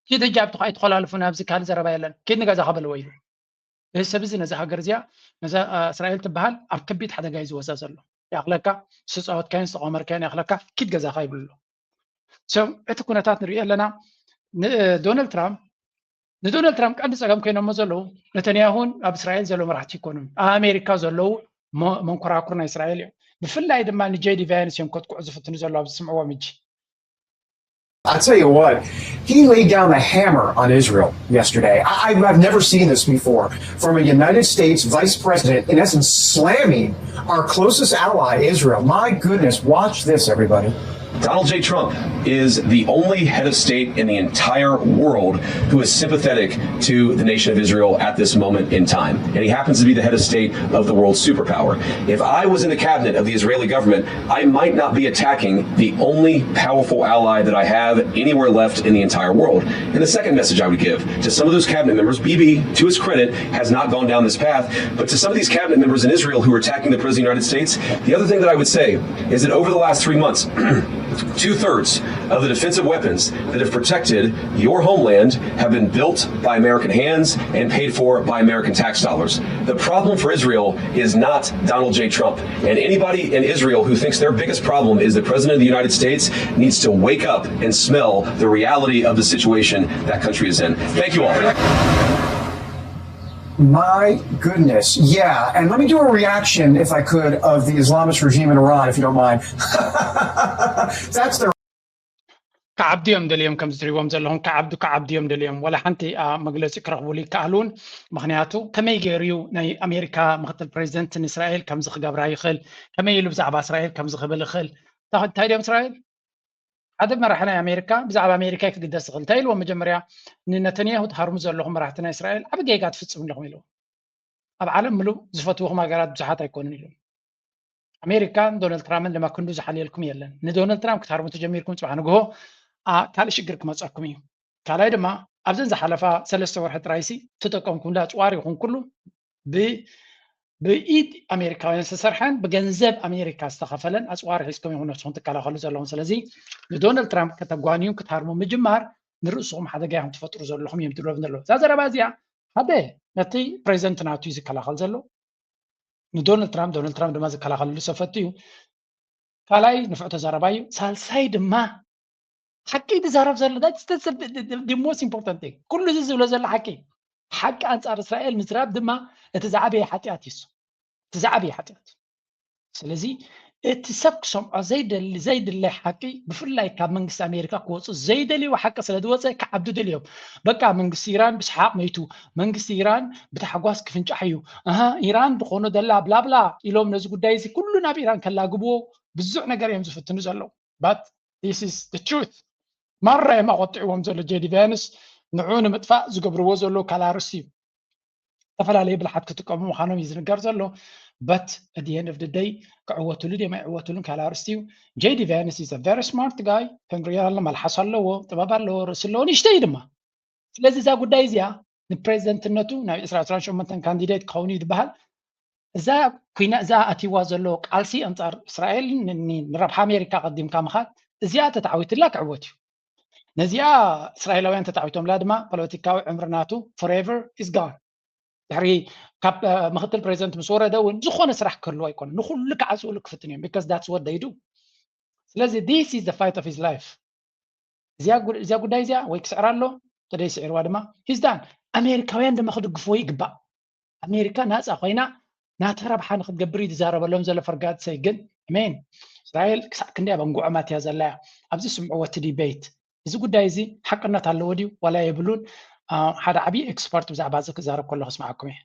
ኪድ ሕጂ ኣብቲ ኣይትኾላልፉ፣ ናብዚ ካልእ ዘረባ የለን፣ ኪድ ንገዛኻ በልዎ ኢሉ። እዚ ሰብ እዚ ነዛ ሃገር እዚኣ፣ ነዛ አ፣ እስራኤል ትበሃል ኣብ ከቢድ ሓደጋ እዩ ዝወዛ ዘሎ። ይኣኽለካ፣ ዝተፃወትካዮን ዝተቋመርካዮን ይኣኽለካ፣ ኪድ ገዛኻ ይብሉ ኣሎ። So እቲ ኩነታት ንሪኦ ኣለና። ን- ዶናልድ ትራምፕ ንዶናልድ ትራምፕ ቀንዲ ፀገም ኮይኖሞ ዘለዉ ነተንያሁን ኣብ እስራኤል ዘለዉ መራሕቲ ይኮኑን ኣብ ኣሜሪካ ዘለዉ መ- መንኮራኩር ናይ እስራኤል እዮም። ብፍላይ ድማ ንጄዲ ቫንስ እዮም ከጥቅዑ ዝፍትኑ ዘለዉ ኣብ ዝስምዕዎም ሕጂ። I tell you what, he laid down a hammer on Israel yesterday. I, I- I've never seen this before from a United States vice president, in essence, slamming our closest ally, Israel. My goodness, watch this, everybody. Donald J. Trump is the only head of state in the entire world who is sympathetic to the nation of Israel at this moment in time. And he happens to be the head of state of the world superpower. If I was in the cabinet of the Israeli government, I might not be attacking the only powerful ally that I have anywhere left in the entire world. And the second message I would give to some of those cabinet members, Bibi, to his credit, has not gone down this path, but to some of these cabinet members in Israel who are attacking the President of the United States, the other thing that I would say is that over the last three months, two thirds of the defensive weapons that have protected your homeland have been built by American hands and paid for by American tax dollars. The problem for Israel is not Donald J. Trump. And anybody in Israel who thinks their biggest problem is the President of the United States needs to wake up and smell the reality of the situation that country is in. Thank you all. My goodness. Yeah. And let me do a reaction, if I could, of the Islamist regime in Iran, if you don't mind. That's the ክዓብዱ እዮም ደልዮም፣ ከምዚ ትሪእዎም ዘለኹም ክዓብዱ ክዓብዱ እዮም ደልዮም። ወላ ሓንቲ አ፣ መግለፂ ክረኽቡሉ ይከኣሉ እውን። ምክንያቱ ከመይ ገይሩ እዩ ናይ ኣሜሪካ ምክትል ፕሬዚደንት ንእስራኤል ከምዚ ክገብራ ይኽእል? ከመይ ኢሉ ብዛዕባ እስራኤል ከምዚ ክብል ይኽእል? እንታይ እንታይ ድዮም እስራኤል ሓደ መራሒ ናይ ኣሜሪካ ብዛዕባ ኣሜሪካ ክግደስ ዝኽእል እንታይ ኢልዎም? መጀመርያ ንነተንያሁ ትሃርሙ ዘለኹም መራሕቲ ናይ እስራኤል ዓብ ጌጋ ትፍፅሙ ኣለኹም ኢልዎም። ኣብ ዓለም ምሉእ ዝፈትውኹም ሃገራት ብዙሓት ኣይኮኑን ኢሎም። ኣሜሪካን ዶናልድ ትራምፕን ድማ ክንዱ ዝሓልየልኩም የለን። ንዶናልድ ትራምፕ ክትሃርሙ ተጀሚርኩም ፅባሕ ንግሆ ኣ፣ ካልእ ሽግር ክመፀኩም እዩ። ካልኣይ ድማ ኣብዘን ዝሓለፋ ሰለስተ ወርሒ ጥራይሲ ተጠቀምኩምላ ኣፅዋር ይኹን ኩሉ ብ ብኢድ ኣሜሪካውያን ዝተሰርሐን ብገንዘብ ኣሜሪካ ዝተኸፈለን ኣፅዋር ሒዝኩም ኢኹም ነብስኹም ትከላኸሉ ዘለኹም። ስለዚ ንዶናልድ ትራምፕ ከተጓንዩ ክትሃርሙ ምጅማር ንርእስኹም ሓደጋ ኢኹም ትፈጥሩ ዘለኹም እዮም ትብሎም ዘለዉ። እዛ ዘረባ እዚኣ ሓደ ነቲ ፕሬዚደንት ናቱ እዩ ዝከላኸል ዘሎ ንዶናልድ ትራምፕ፣ ዶናልድ ትራምፕ ድማ ዝከላኸለሉ ሰብ ፈቱ እዩ። ካልኣይ ንፍዑ ተዛረባ እዩ። ሳልሳይ ድማ ሓቂ ዝዛረብ ዘሎ that's the most important thing። ኩሉ እዚ ዝብሎ ዘሎ ሓቂ ሓቂ ኣንፃር እስራኤል ምዝራብ ድማ እቲ ዝዓበየ ሓጢኣት እዩ። እቲ ዝዓበየ ሓጢኣት። ስለዚ እቲ ሰብ ክሰምዖ ዘይደሊ ዘይድለይ ሓቂ፣ ብፍላይ ካብ መንግስቲ ኣሜሪካ ክወፁ ዘይደልይዎ ሓቂ ስለ ዝወፀ ክዓብዱ ደልዮም። በቃ መንግስቲ ኢራን ብሰሓቕ መይቱ፣ መንግስቲ ኢራን ብታሕጓስ ክፍንጫሕ እዩ፣ ኣሃ ኢራን ዝኾኖ ደላ ብላብላ ኢሎም ነዚ ጉዳይ እዚ ኩሉ ናብ ኢራን ከላግብዎ ብዙሕ ነገር እዮም ዝፍትኑ ዘለዉ። But this is the truth። ማራ እዮም ኣቆጢዕዎም ዘሎ ጄዲ ቫንስ። ንዑ ንምጥፋእ ዝገብርዎ ዘለዉ ካላርስ እዩ። ዝተፈላለዩ ብልሓት ክጥቀሙ ምዃኖም እዩ ዝንገር ዘሎ። But at the end of the day ክዕወትሉ ድዮም ኣይዕወትሉን ካልእ ኣርእስቲ እዩ። ጄዲ ቫንስ is a very smart guy። ክንሪኦ ኣለና፣ መልሓስ ኣለዎ፣ ጥበብ ኣለዎ፣ ርእሲ ኣለዎ፣ ንእሽተይ ድማ። ስለዚ እዛ ጉዳይ እዚኣ ንፕሬዚደንትነቱ ናብ ዕስራ ዕስራን ሸሞንተን ካንዲዴት ክኸውን እዩ ዝበሃል። እዛ ኩና እዛ ኣቲዋ ዘሎ ቃልሲ ኣንጻር እስራኤል ን- ን- ንረብሓ ኣሜሪካ ቀዲምካ ምኻድ እዚኣ ተተዓዊትላ ክዕወት እዩ። ነዚኣ እስራኤላውያን ተተዓዊቶምላ ድማ ፖለቲካዊ ዕምሪ ናቱ forever is gone። ድሕሪ ካብ እ፣ ምክትል ፕሬዚደንት ምስ ወረደ እውን ዝኾነ ስራሕ ክህልዎ ኣይኮነ፣ ንኩሉ ክዓፅውሉ ክፍትን እዮም። Because that's what they do። ስለዚ this is the fight of his life። እዚኣ ጉ- እዚኣ ጉዳይ እዚኣ ወይ ክስዕራ ኣሎ፣ ተደይ ስዒርዋ ድማ he's done። ኣሜሪካውያን ድማ ክድግፍዎ ይግባእ። ኣሜሪካ ናፃ ኮይና ናታ ረብሓ ንክትገብር እዩ ዝዛረበሎም ዘሎ። For God's sake ግን፣ ኣሜን። እስራኤል ክሳዕ ክንደይ ኣብ ኣንጉዖማት እያ ዘላ እያ። ኣብዚ ስምዕዎ እቲ ዲቤት። እዚ ጉዳይ እዚ ሓቅነት ኣለዎ ድዩ ዋላ የብሉን? አ፣ ሓደ ዓብዪ ኤክስፐርት ብዛዕባ እዚ ክዛረብ ከሎ ክስማዓኩም እየ።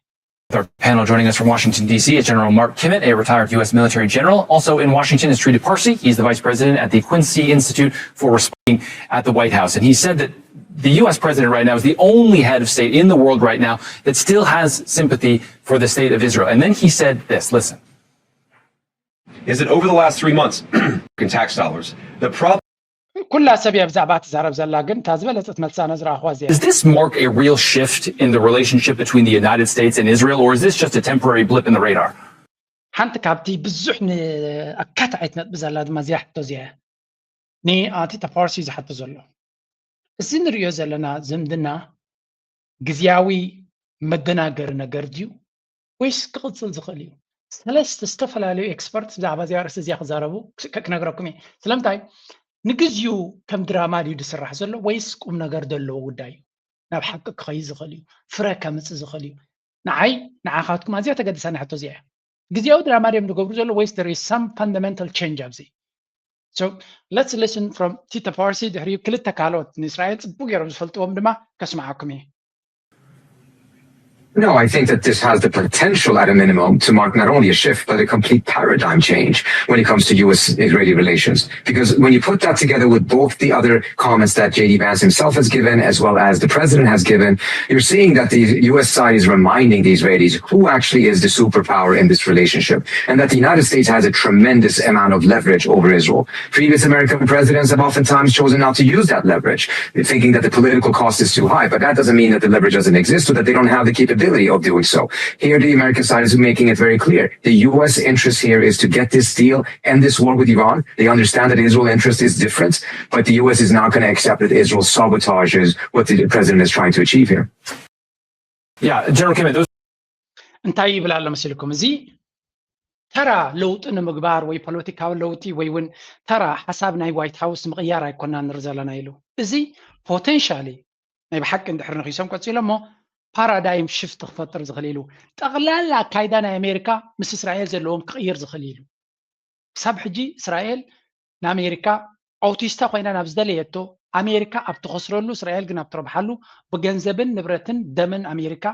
Our panel joining us from Washington, D C, is General Mark Kimmitt, a retired U S military general, also in Washington, is Trita Parsi. He's the vice president at the Quincy Institute for Responding at the White House. And he said that the U S president right now is the only head of state in the world right now that still has sympathy for the state of Israel. And then he said this, listen. Is that over the last three months, in tax dollars, the problem ኩላ ሰብ እያ ብዛዕባ ትዛረብ ዘላ፣ ግን እታ ዝበለፀት መልሳ ነዝረኣኹዋ እዚኣ። Does this mark a real shift in the relationship between the United States and Israel, or is this just a temporary blip in the radar? ሓንቲ ካብቲ ብዙሕ ንኣካታዒት ነጥቢ ዘላ ድማ እዚኣ ሕቶ እዚኣ እያ። ንኣቲ ተፋርሲ ዝሓቶ ዘሎ፣ እዚ ንሪኦ ዘለና ዝምድና ግዝያዊ መደናገሪ ነገር ድዩ ወይስ ክቕፅል ዝኽእል እዩ? ሰለስተ ዝተፈላለዩ ኤክስፐርት ብዛዕባ እዚኣ ርእሲ እዚኣ ክዛረቡ ክነግረኩም እየ። ስለምንታይ ንግዚኡ ከም ድራማ ድዩ ዝስራሕ ዘሎ ወይስ ቁም ነገር ዘለዎ ጉዳይ እዩ? ናብ ሓቂ ክኸይድ ዝኽእል እዩ፣ ፍረ ከምፅእ ዝኽእል እዩ? ንዓይ ንዓኻትኩም ኣዝያ ተገድሳኒ ሕቶ እዚኣ እያ። ግዜያዊ ድራማ ድዮም ዝገብሩ ዘሎ ወይስ there is some fundamental change ኣብዚ? So let's listen from ቲተ ፓርሲ፣ ድሕሪኡ ክልተ ካልኦት ንእስራኤል ፅቡቅ ገይሮም ዝፈልጥዎም ድማ ከስምዓኩም እየ። No, I think that this has the potential, at a minimum, to mark not only a shift, but a complete paradigm change when it comes to U S Israeli relations. Because when you put that together with both the other comments that J D Vance himself has given, as well as the president has given, you're seeing that the U S side is reminding the Israelis who actually is the superpower in this relationship, and that the United States has a tremendous amount of leverage over Israel. Previous American presidents have oftentimes chosen not to use that leverage, thinking that the political cost is too high. But that doesn't mean that the leverage doesn't exist or that they don't have the capability of doing so. Here, the American side is making it very clear. The U S interest here is to get this deal, end this war with Iran. They understand that Israel's interest is different, but the U S is not going to accept that Israel sabotages what the president is trying to achieve here. Yeah, General Kimmitt, those እንታይ ይብል ኣሎ መሲልኩም? እዚ ተራ ለውጢ ንምግባር ወይ ፖለቲካዊ ለውጢ ወይ እውን ተራ ሓሳብ ናይ ዋይት ሃውስ ንምቕያር ኣይኮና ንርኢ ዘለና ኢሉ። እዚ ፖቴንሻሊ ናይ ብሓቂ እንድሕር ንኺሶም ቀፂሎ እሞ ፓራዳይም ሽፍት ክፈጥር ዝኽእል ኢሉ። ጠቕላላ ኣካይዳ ናይ ኣሜሪካ ምስ እስራኤል ዘለዎም ክቕይር ዝኽእል ኢሉ። ክሳብ ሕጂ እስራኤል ንኣሜሪካ ኣውቲስታ ኮይና ናብ ዝደለየቶ ኣሜሪካ ኣብ ትኸስረሉ እስራኤል ግን ኣብ ትረብሓሉ ብገንዘብን ንብረትን ደምን ኣሜሪካ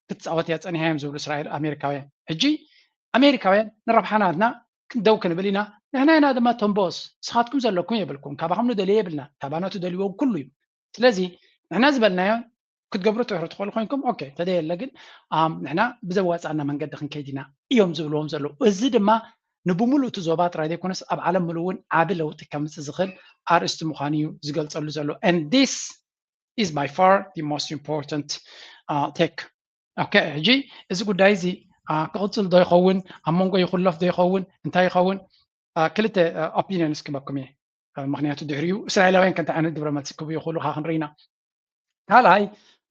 ክትፃወት እያ ፀኒሓ እዮም ዝብሉ እስራኤል ኣሜሪካውያን። ሕጂ ኣሜሪካውያን ንረብሓ ናትና ክንደው ክንብል ኢና፣ ንሕና ኢና ድማ ቶምቦስ ንስኻትኩም ዘለኩም የብልኩም፣ ካባኹም ንደልዮ የብልና፣ ካባና ትደልይዎ ኩሉ እዩ። ስለዚ ንሕና ዝበልናዮ ክትገብሩ ትሕሩ ትኽእሉ ኮይንኩም ኦኬ፣ ተደየለ ግን ኣም፣ ንሕና ብዘዋፃና መንገዲ ክንከይድ ኢና እዮም ዝብልዎም ዘለዉ። እዚ ድማ ንብሙሉእ እቲ ዞባ ጥራይ ዘይኮነስ ኣብ ዓለም ሙሉእ እውን ዓቢ ለውጢ ከምፅእ ዝኽእል ኣርእስቲ ምዃኑ እዩ ዝገልፀሉ ዘሎ። And this is by far the most important uh, take. ኦኬ፣ ሕጂ እዚ ጉዳይ እዚ ክቕፅል ዶ ይኸውን፣ ኣብ መንጎ ይኹለፍ ዶ ይኸውን፣ እንታይ ይኸውን፣ ክልተ ኦፒኒየንስ ክበኩም እየ። ምክንያቱ ድሕሪኡ እስራኤላውያን ከንታይ ዓይነት ግብረ መልሲ ክህቡ ይኽእሉ ካ ክንርኢ ኢና። ካልኣይ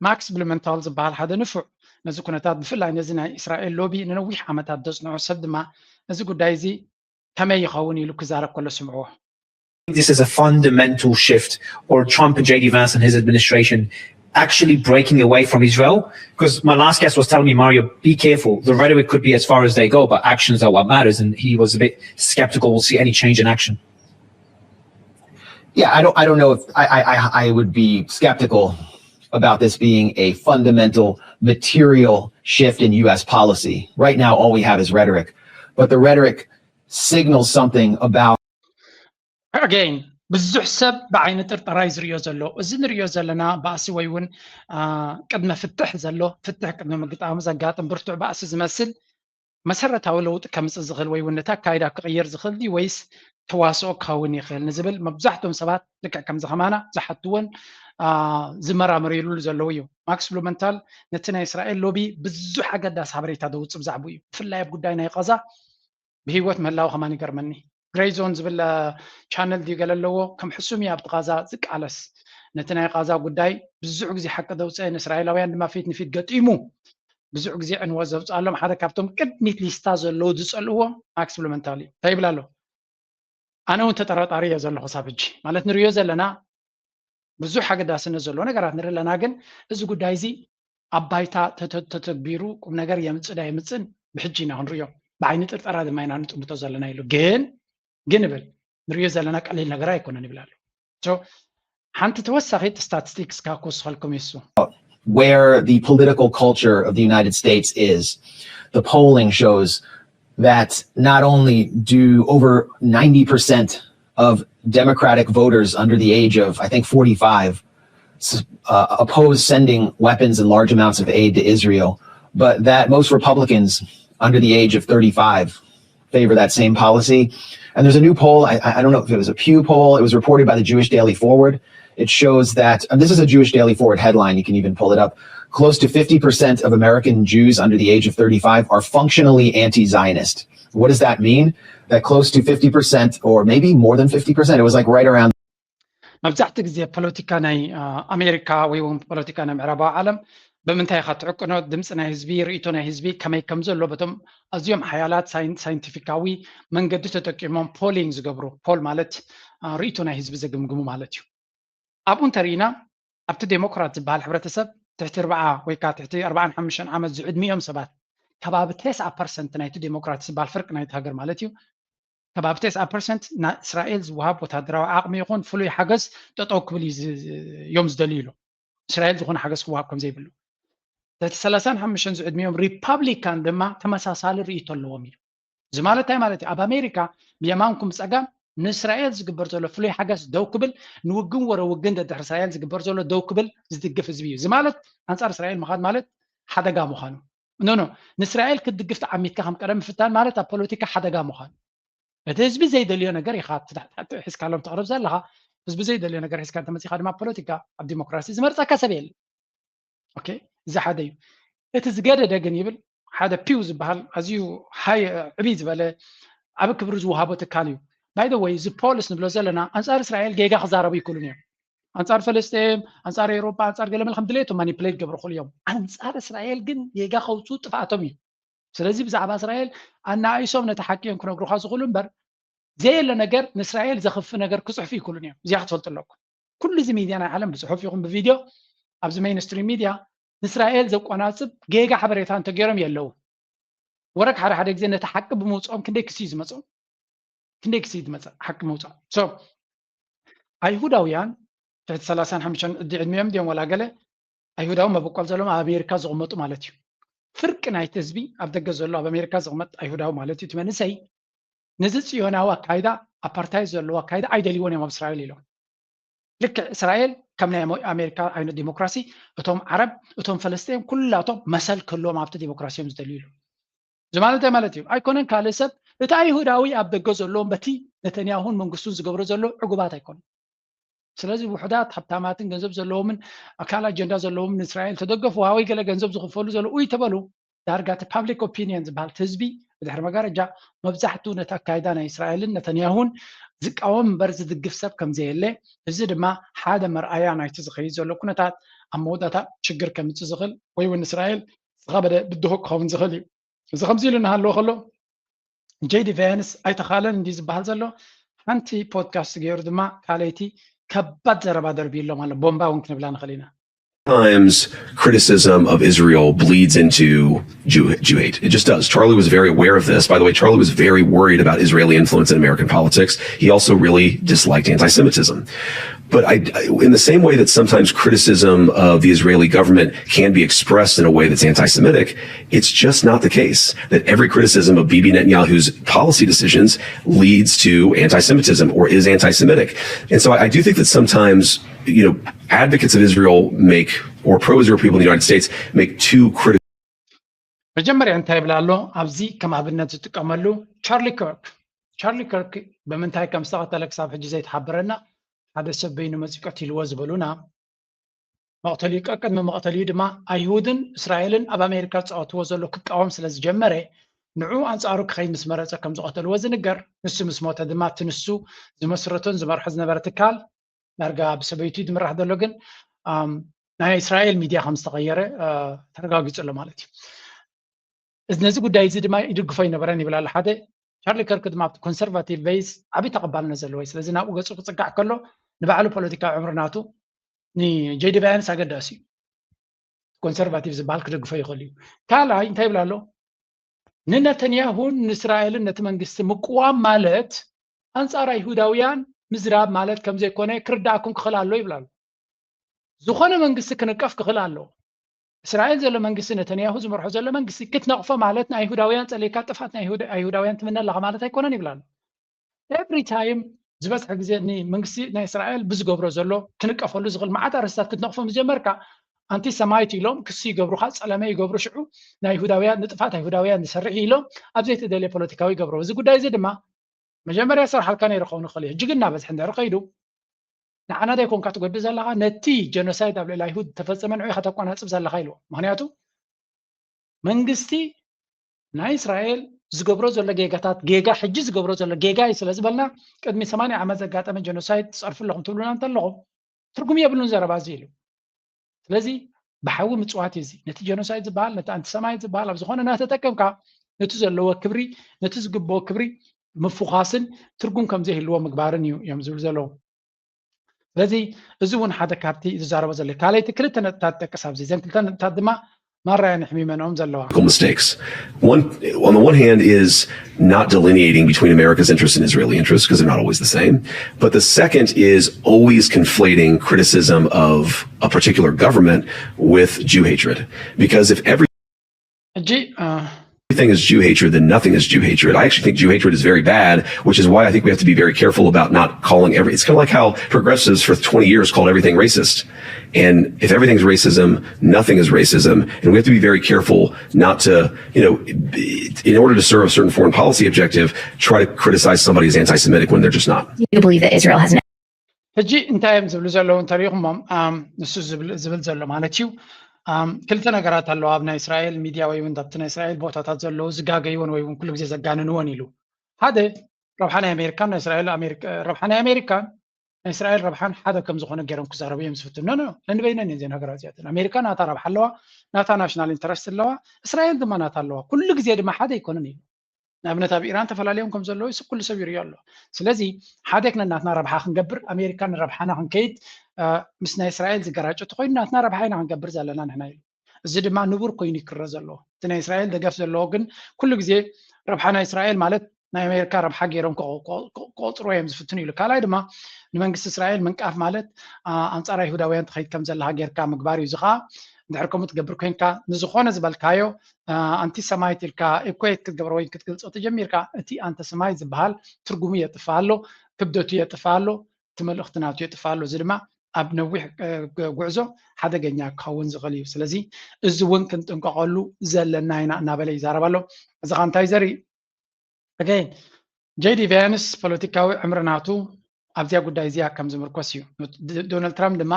ማክስ ብሉመንታል ዝበሃል ሓደ ንፉዕ ነዚ ኩነታት ብፍላይ ነዚ ናይ እስራኤል ሎቢ ንነዊሕ ዓመታት ዘጽንዖ ሰብ ድማ እዚ ጉዳይ እዚ ከመይ ይኸውን ኢሉ ክዛረብ ከሎ ስምዕዎ። This is a fundamental shift, or Trump and J D Vance and his administration actually breaking away from Israel? Because my last guest was telling me, Mario, be careful. The rhetoric could be as far as they go, but actions are what matters. And he was a bit skeptical we'll see any change in action. Yeah, I don't. I don't know if I. I, I would be skeptical about this being a fundamental, material shift in U S policy. Right now, all we have is rhetoric, but the rhetoric signals something about again ብዙሕ ሰብ ብዓይኒ ጥርጠራ እዩ ዝሪኦ ዘሎ። እዚ ንሪኦ ዘለና ባእሲ ወይ እውን ቅድመ ፍትሕ ዘሎ ፍትሕ ቅድሚ ምግጣሙ ዘጋጥም ብርቱዕ ባእሲ ዝመስል መሰረታዊ ለውጢ ከምፅእ ዝኽእል ወይ እውን ነቲ ኣካይዳ ክቕይር ዝኽእል ድዩ ወይስ ተዋስኦ ክኸውን ይኽእል ንዝብል መብዛሕትኦም ሰባት ልክዕ ከምዚ ከማና ዝሓትዎን ዝመራመርሉ ዘለዉ እዩ። ማክስ ብሉመንታል ነቲ ናይ እስራኤል ሎቢ ብዙሕ ኣገዳሲ ሓበሬታ ደውፅ ብዛዕባኡ እዩ። ብፍላይ ኣብ ጉዳይ ናይ ቃዛ ብህይወት ምህላው ከማን ይገርመኒ። ግሬይ ዞን ዝብል ቻነል ድዩ ገለ ኣለዎ ከም ሕሱም እዩ ኣብቲ ቃዛ ዝቃለስ። ነቲ ናይ ቃዛ ጉዳይ ብዙሕ ግዜ ሓቂ ዘውፅአ ንእስራኤላውያን ድማ ፊት ንፊት ገጢሙ ብዙሕ ግዜ ዕንወት ዘውፅኣሎም ሓደ ካብቶም ቅድሚት ሊስታ ዘለዉ ዝፀልእዎ ማክስ ብሉመንታል እዩ። እንታይ ይብል ኣሎ? ኣነ እውን ተጠራጣሪ እየ ዘለኹ ሳብ ሕጂ። ማለት ንሪኦ ዘለና ብዙሕ ኣገዳስነት ዘለዎ ነገራት ንርኢ ኣለና፣ ግን እዚ ጉዳይ እዚ ኣብ ባይታ ተተ- ተተግቢሩ ቁም ነገር የምፅእ ዳ የምፅእን ብሕጂ ኢና ክንሪኦ፣ ብዓይኒ ጥርጠራ ድማ ኢና ንጥምቶ ዘለና ኢሉ። ግን ግን ይብል ንሪኦ ዘለና ቀሊል ነገር ኣይኮነን ይብል ኣሎ። So ሓንቲ ተወሳኺት ስታቲስቲክስ ካብ ክወስኸልኩም ይሱ where the political culture of the United States is. The polling shows that not only do over ninety percent of Democratic voters under the age of, I think, forty-five s- uh, oppose sending weapons and large amounts of aid to Israel, but that most Republicans under the age of thirty-five favor that same policy. And there's a new poll. I, I don't know if it was a Pew poll. It was reported by the Jewish Daily Forward. It shows that, and this is a Jewish Daily Forward headline, you can even pull it up. Close to fifty percent of American Jews under the age of thirty-five are functionally anti Zionist. What does that mean? That close to fifty percent, or maybe more than fifty percent, it was like right around መብዛሕትኡ ግዜ ፖለቲካ ናይ ኣሜሪካ ወይ እውን ፖለቲካ ናይ ምዕራባዊ ዓለም ብምንታይ ኢኻ ትዕቅኖ? ድምፂ ናይ ህዝቢ፣ ርእይቶ ናይ ህዝቢ ከመይ ከም ዘሎ በቶም ኣዝዮም ሓያላት ሳይንቲፊካዊ መንገዲ ተጠቂሞም ፖሊንግ ዝገብሩ፣ ፖል ማለት ርእይቶ ናይ ህዝቢ ዘግምግሙ ማለት እዩ። ኣብኡ እንተርኢና ኣብቲ ዴሞክራት ዝበሃል ሕብረተሰብ ትሕቲ ኣርብዓ ወይ ከዓ ትሕቲ ኣርባዓን ሓሙሽተን ዓመት ዝዕድሚኦም ሰባት ከባቢ ተስዓ ፐርሰንት ናይቲ ዴሞክራት ዝበሃል ፍርቂ ናይቲ ሃገር ማለት እዩ ከባቢ ተስዓ ፐርሰንት ንእስራኤል ዝወሃብ ወታደራዊ ዓቕሚ ይኹን ፍሉይ ሓገዝ ጠጠው ክብል እዮም ዝደልዩ ኢሉ። እስራኤል ዝኾነ ሓገዝ ክወሃብ ከም ዘይብሉ። ትሕቲ ሰላሳን ሓሙሽተን ዝዕድሚኦም ሪፓብሊካን ድማ ተመሳሳሊ ርእይቶ ኣለዎም ኢሉ። እዚ ማለት እንታይ ማለት እዩ? ኣብ ኣሜሪካ ብየማንኩም ፀጋም ንእስራኤል ዝግበር ዘሎ ፍሉይ ሓገዝ ደው ክብል፣ ንውግን ወረ ውግን ደድሕሪ እስራኤል ዝግበር ዘሎ ደው ክብል ዝድግፍ ህዝቢ እዩ። እዚ ማለት ኣንፃር እስራኤል ምኻድ ማለት ሓደጋ ምዃኑ ኖ ኖ ንእስራኤል ክትድግፍ ተዓሚትካ ከም ቀደም ምፍታን ማለት ኣብ ፖለቲካ ሓደጋ ምዃኑ። እቲ ህዝቢ ዘይደልዮ ነገር ኢኻ ሒዝካሎም ተቕርብ ዘለኻ። ህዝቢ ዘይደልዮ ነገር ሒዝካ እንተመፂኻ ድማ ፖለቲካ ኣብ ዲሞክራሲ ዝመርፀካ ሰብ የለ። ኦኬ፣ እዚ ሓደ እዩ። እቲ ዝገደደ ግን ይብል ሓደ ፒው ዝበሃል ኣዝዩ ሃይ ዕብይ ዝበለ ዓብ ክብሪ ዝወሃቦ ትካል እዩ። ባይ ወይ እዚ ፖልስ ንብሎ ዘለና ኣንፃር እስራኤል ጌጋ ክዛረቡ ይክእሉን እዮም። ኣንፃር ፈለስጤም፣ ኣንፃር ኤውሮጳ፣ ኣንፃር ገለመለ ከም ድሌቶም ማኒፕሌት ገብሩ ክእሉ እዮም። ኣንፃር እስራኤል ግን ጌጋ ከውፅኡ ጥፍኣቶም እዩ። ስለዚ ብዛዕባ እስራኤል ኣናኣይሶም ነቲ ሓቂ እዮም ክነግሩካ ዝኽእሉ እምበር ዘየለ ነገር ንእስራኤል ዘኽፍ ነገር ክፅሕፉ ይክእሉን እዮም። እዚኣ ክትፈልጡ ኣለኩም። ኩሉ እዚ ሚድያ ናይ ዓለም ብፅሑፍ ይኹን ብቪድዮ ኣብዚ ሜይንስትሪም ሚድያ ንእስራኤል ዘቆናፅብ ጌጋ ሓበሬታ እንተገይሮም የለው። ወረግ ሓደ ሓደ ግዜ ነቲ ሓቂ ብምውፅኦም ክንደይ ክሲ እዩ ዝመፅኦም? ክንደይ ክሲ እዩ ዝመፅእ ሓቂ ምውፃእ? So ኣይሁዳውያን ትሕቲ ሰላሳን ሓሙሽተን ዕዲ ዕድሚኦም ድዮም ወላ ገለ ኣይሁዳዊ መበቆል ዘለዎም ኣብ ኣሜሪካ ዝቕመጡ ማለት እዩ። ፍርቂ ናይቲ ህዝቢ ኣብ ደገ ዘሎ ኣብ ኣሜሪካ ዝቕመጥ ኣይሁዳዊ ማለት እዩ። እቲ መንእሰይ ነዚ ፅዮናዊ ኣካይዳ ኣፓርታይድ ዘለዎ ኣካይዳ ኣይደልይዎን እዮም ኣብ እስራኤል ኢሎም። ልክዕ እስራኤል ከም ናይ ኣሜሪካ ዓይነት ዲሞክራሲ እቶም ዓረብ እቶም ፈለስጤን ኩላቶም መሰል ክህልዎም ኣብቲ ዲሞክራሲ እዮም ዝደልዩ ኢሉ። እዚ ማለት እንታይ ማለት እዩ? ኣይኮነን ካልእ ሰብ እቲ ኣይሁዳዊ ኣብ ደገ ዘለዎም በቲ ነተንያሁን መንግስቱን ዝገብሮ ዘሎ ዕጉባት ኣይኮነን። ስለዚ ውሑዳት ሃብታማትን ገንዘብ ዘለዎምን ካልእ ኣጀንዳ ዘለዎም ንእስራኤል ተደገፉ ወይ ገለ ገንዘብ ዝኽፈሉ ዘለዉ ይተበሉ ዳርጋ እቲ ፓብሊክ ኦፒንየን ዝበሃል እቲ ህዝቢ ብድሕሪ መጋረጃ መብዛሕትኡ ነቲ ኣካይዳ ናይ እስራኤልን ነተንያሁን ዝቃወም እምበር ዝድግፍ ሰብ ከም ዘየለ እዚ ድማ ሓደ መርኣያ ናይቲ ዝኸይድ ዘሎ ኩነታት ኣብ መወዳእታ ሽግር ከምፅእ ዝኽእል ወይ እውን እስራኤል ዝኸበደ ብድሆ ክኸውን ዝኽእል እዩ። እዚ ከምዚ ኢሉ እናሃለወ ከሎ ጄዲ ቫንስ ኣይተኻለን እንዲ ዝበሃል ዘሎ ሓንቲ ፖድካስት ገይሩ ድማ ካልኣይቲ ከባድ ዘረባ ደርብዩ ኣሎ ማለት ቦምባ እውን ክንብላ ንኽእል ኢና። Sometimes criticism of Israel bleeds into Jew, Jew hate. It just does. Charlie was very aware of this. By the way, Charlie was very worried about Israeli influence in American politics. He also really disliked anti Semitism. But I, in the same way that sometimes criticism of the Israeli government can be expressed in a way that's anti Semitic, it's just not the case that every criticism of Bibi Netanyahu's policy decisions leads to anti Semitism or is anti Semitic. And so I, I do think that sometimes, you know, advocates of Israel make, or pro Israel people in the United States make two critical መጀመርያ እንታይ ይብል ኣሎ ኣብዚ ከም ኣብነት ዝጥቀመሉ ቻርሊ ከርክ ቻርሊ ከርክ ብምንታይ ከም ዝተቐተለ ክሳብ ሕጂ ዘይተሓበረና ሓደ ሰብ በይኑ መፂኡ ቀቲልዎ ዝበሉና መቕተሊኡ ቀቅድሚ መቕተሊኡ ድማ ኣይሁድን እስራኤልን ኣብ ኣሜሪካ ዝፃወትዎ ዘሎ ክቃወም ስለ ዝጀመረ ንዑ ኣንፃሩ ክኸይድ ምስ መረፀ ከም ዝቐተልዎ ዝንገር ንሱ ምስ ሞተ ድማ እቲ ንሱ ዝመስረቶን ዝመርሖ ዝነበረ ትካል ዳርጋ ብሰበይቱ ዝምራሕ ዘሎ ግን ናይ እስራኤል ሚድያ ከም ዝተቐየረ ተረጋጊፁ ኣሎ ማለት እዩ። ነዚ ጉዳይ እዚ ድማ ይድግፎ ይነበረን ይብል ኣሎ ሓደ ቻርሊ ከርክ ድማ ኣብቲ ኮንሰርቫቲቭ ቤዝ ዓብዪ ተቐባልነት ዘለዎ እዩ። ስለዚ ናብኡ ገፁ ክፅጋዕ ከሎ ንባዕሉ ፖለቲካዊ ዕምሪ ናቱ ንጄዲ ቫንስ ኣገዳሲ እዩ። ኮንሰርቫቲቭ ዝበሃል ክደግፎ ይኽእል እዩ። ካልኣይ እንታይ ይብል ኣሎ? ንነተንያሁን ንእስራኤልን ነቲ መንግስቲ ምቅዋም ማለት ኣንፃር ኣይሁዳውያን ምዝራብ ማለት ከም ዘይኮነ ክርዳእኩም ክኽእል ኣሎ ይብል ኣሎ። ዝኾነ መንግስቲ ክንቀፍ ክኽእል ኣሎ። እስራኤል ዘሎ መንግስቲ ነተንያሁ ዝመርሖ ዘሎ መንግስቲ ክትነቕፎ ማለት ንኣይሁዳውያን ፀሊእካ ጥፋት ናይ ኣይሁዳውያን ትምነ ኣለኻ ማለት ኣይኮነን ይብል ኣሎ። ኤቭሪ ታይም ዝበዝሐ ግዜ ንመንግስቲ ናይ እስራኤል ብዝገብሮ ዘሎ ክንቀፈሉ ዝኽእል መዓት ኣርእስታት ክትነቕፎ ምስ ጀመርካ ኣንቲ ሰማይት ኢሎም ክሲ ይገብሩኻ ፀለመ ይገብሩ ሽዑ ናይ ይሁዳውያን ንጥፋት ኣይሁዳውያን ንሰርሕ ኢሎም ኣብ ዘይተደልየ ፖለቲካዊ ይገብረው እዚ ጉዳይ እዚ ድማ መጀመርያ ዝሰርሓልካ ነይሩ ክኸውን ይኽእል እዩ ሕጂ ግን እናበዝሐ እንድሕር ከይዱ ንዓና ዶ ይኮንካ ትጎድእ ዘለኻ ነቲ ጀኖሳይድ ኣብ ልዕሊ ኣይሁድ ተፈፀመ ንዑ ኢኻ ተቆናፅብ ዘለኻ ኢልዎ ምክንያቱ መንግስቲ ናይ እስራኤል ዝገብሮ ዘሎ ጌጋታት ጌጋ ሕጂ ዝገብሮ ዘሎ ጌጋ እዩ ስለ ዝበልና ቅድሚ ሰማንያ ዓመት ዘጋጠመ ጀኖሳይድ ትፀርፉ ኣለኹም ትብሉና እንተለኹም ትርጉም የብሉን ዘረባ እዚ ኢሉ ስለዚ ብሓዊ ምፅዋት እዩ እዚ ነቲ ጀኖሳይድ ዝበሃል ነቲ ኣንቲሰማይት ዝበሃል ኣብ ዝኾነ እናተጠቀምካ ነቲ ዘለዎ ክብሪ ነቲ ዝግብኦ ክብሪ ምፍዃስን ትርጉም ከም ዘይህልዎ ምግባርን እዩ እዮም ዝብሉ ዘለዉ ስለዚ እዚ እውን ሓደ ካብቲ ዝዛረቦ ዘሎ ካልኣይቲ ክልተ ነጥብታት ጠቅስ ኣብዚ ዘን ክልተ ነጥብታት ድማ ማራያ ንሕሚመንኦም ዘለዋ mistakes. One, on the one hand, is not delineating between America's interests and Israeli interests because they're not always the same. But the second is always conflating criticism of a particular government with Jew hatred. Because if every ሕጂ everything is Jew hatred, then nothing is Jew hatred. I actually think Jew hatred is very bad, which is why I think we have to be very careful about not calling every. It's kind of like how progressives for twenty years called everything racist. And if everything's racism, nothing is racism. And we have to be very careful not to, you know, in order to serve a certain foreign policy objective, try to criticize somebody as anti Semitic when they're just not. You believe that Israel has an ሕጂ እንታይ እዮም ዝብሉ ዘለዉ እንተሪኢኹሞም ንሱ ዝብል ዘሎ ማለት እዩ ክልተ ነገራት ኣለዉ ኣብ ናይ እስራኤል ሚድያ ወይ እውን ኣብቲ ናይ እስራኤል ቦታታት ዘለዉ ዝጋገይዎን ወይ እውን ኩሉ ግዜ ዘጋንንዎን ኢሉ ሓደ ረብሓ ናይ ኣሜሪካን ናይ እስራኤል ረብሓ ናይ ኣሜሪካን ናይ እስራኤል ረብሓን ሓደ ከም ዝኾነ ገይሮም ክዛረቡ እዮም ዝፍትኑ ኖ ነንበይነን እየን ዜን ሃገራት እዚኣተን ኣሜሪካ ናታ ረብሓ ኣለዋ ናታ ናሽናል ኢንተረስት ኣለዋ እስራኤል ድማ ናታ ኣለዋ ኩሉ ግዜ ድማ ሓደ ኣይኮነን እዩ ንኣብነት ኣብ ኢራን ተፈላለዮም ከም ዘለዉ እዚ ኩሉ ሰብ ይርእዮ ኣሎ ስለዚ ሓደ ክነ ናትና ረብሓ ክንገብር ኣሜሪካ ንረብሓና ክንከይድ ምስ ናይ እስራኤል ዝገራጨ ተኮይኑ ናትና ረብሓ ኢና ክንገብር ዘለና ንሕና ኢሉ እዚ ድማ ንቡር ኮይኑ ይክረ ዘለዎ እቲ ናይ እስራኤል ደገፍ ዘለዎ ግን ኩሉ ግዜ ረብሓ ናይ እስራኤል ማለት ናይ ኣሜሪካ ረብሓ ገይሮም ክቆፅሮ እዮም ዝፍትኑ ኢሉ ካልኣይ ድማ ንመንግስቲ እስራኤል ምንቃፍ ማለት ኣንፃር ኣይሁዳውያን ትኸይድ ከም ዘለካ ጌርካ ምግባር እዩ እዚ ከዓ እንድሕር ከምኡ ትገብር ኮይንካ ንዝኾነ ዝበልካዮ ኣንቲሰማይት ኢልካ ኢኩዌት ክትገብሮ ወይ ክትገልፆ ተጀሚርካ እቲ ኣንተሰማይት ዝበሃል ትርጉሙ የጥፍእ ኣሎ ክብደቱ የጥፍእ ኣሎ እቲ መልእኽቲ ናቱ የጥፍእ ኣሎ እዚ ድማ ኣብ ነዊሕ ጉዕዞ ሓደገኛ ክኸውን ዝኽእል እዩ ስለዚ እዚ እውን ክንጥንቀቐሉ ዘለና ኢና እናበለ ይዛረብ ኣሎ እዚ ኻ እንታይ ዘርኢ ኣገይን ጄዲ ቫንስ ፖለቲካዊ ዕምሪ ናቱ ኣብዚኣ ጉዳይ እዚኣ ከም ዝምርኮስ እዩ ዶናልድ ትራምፕ ድማ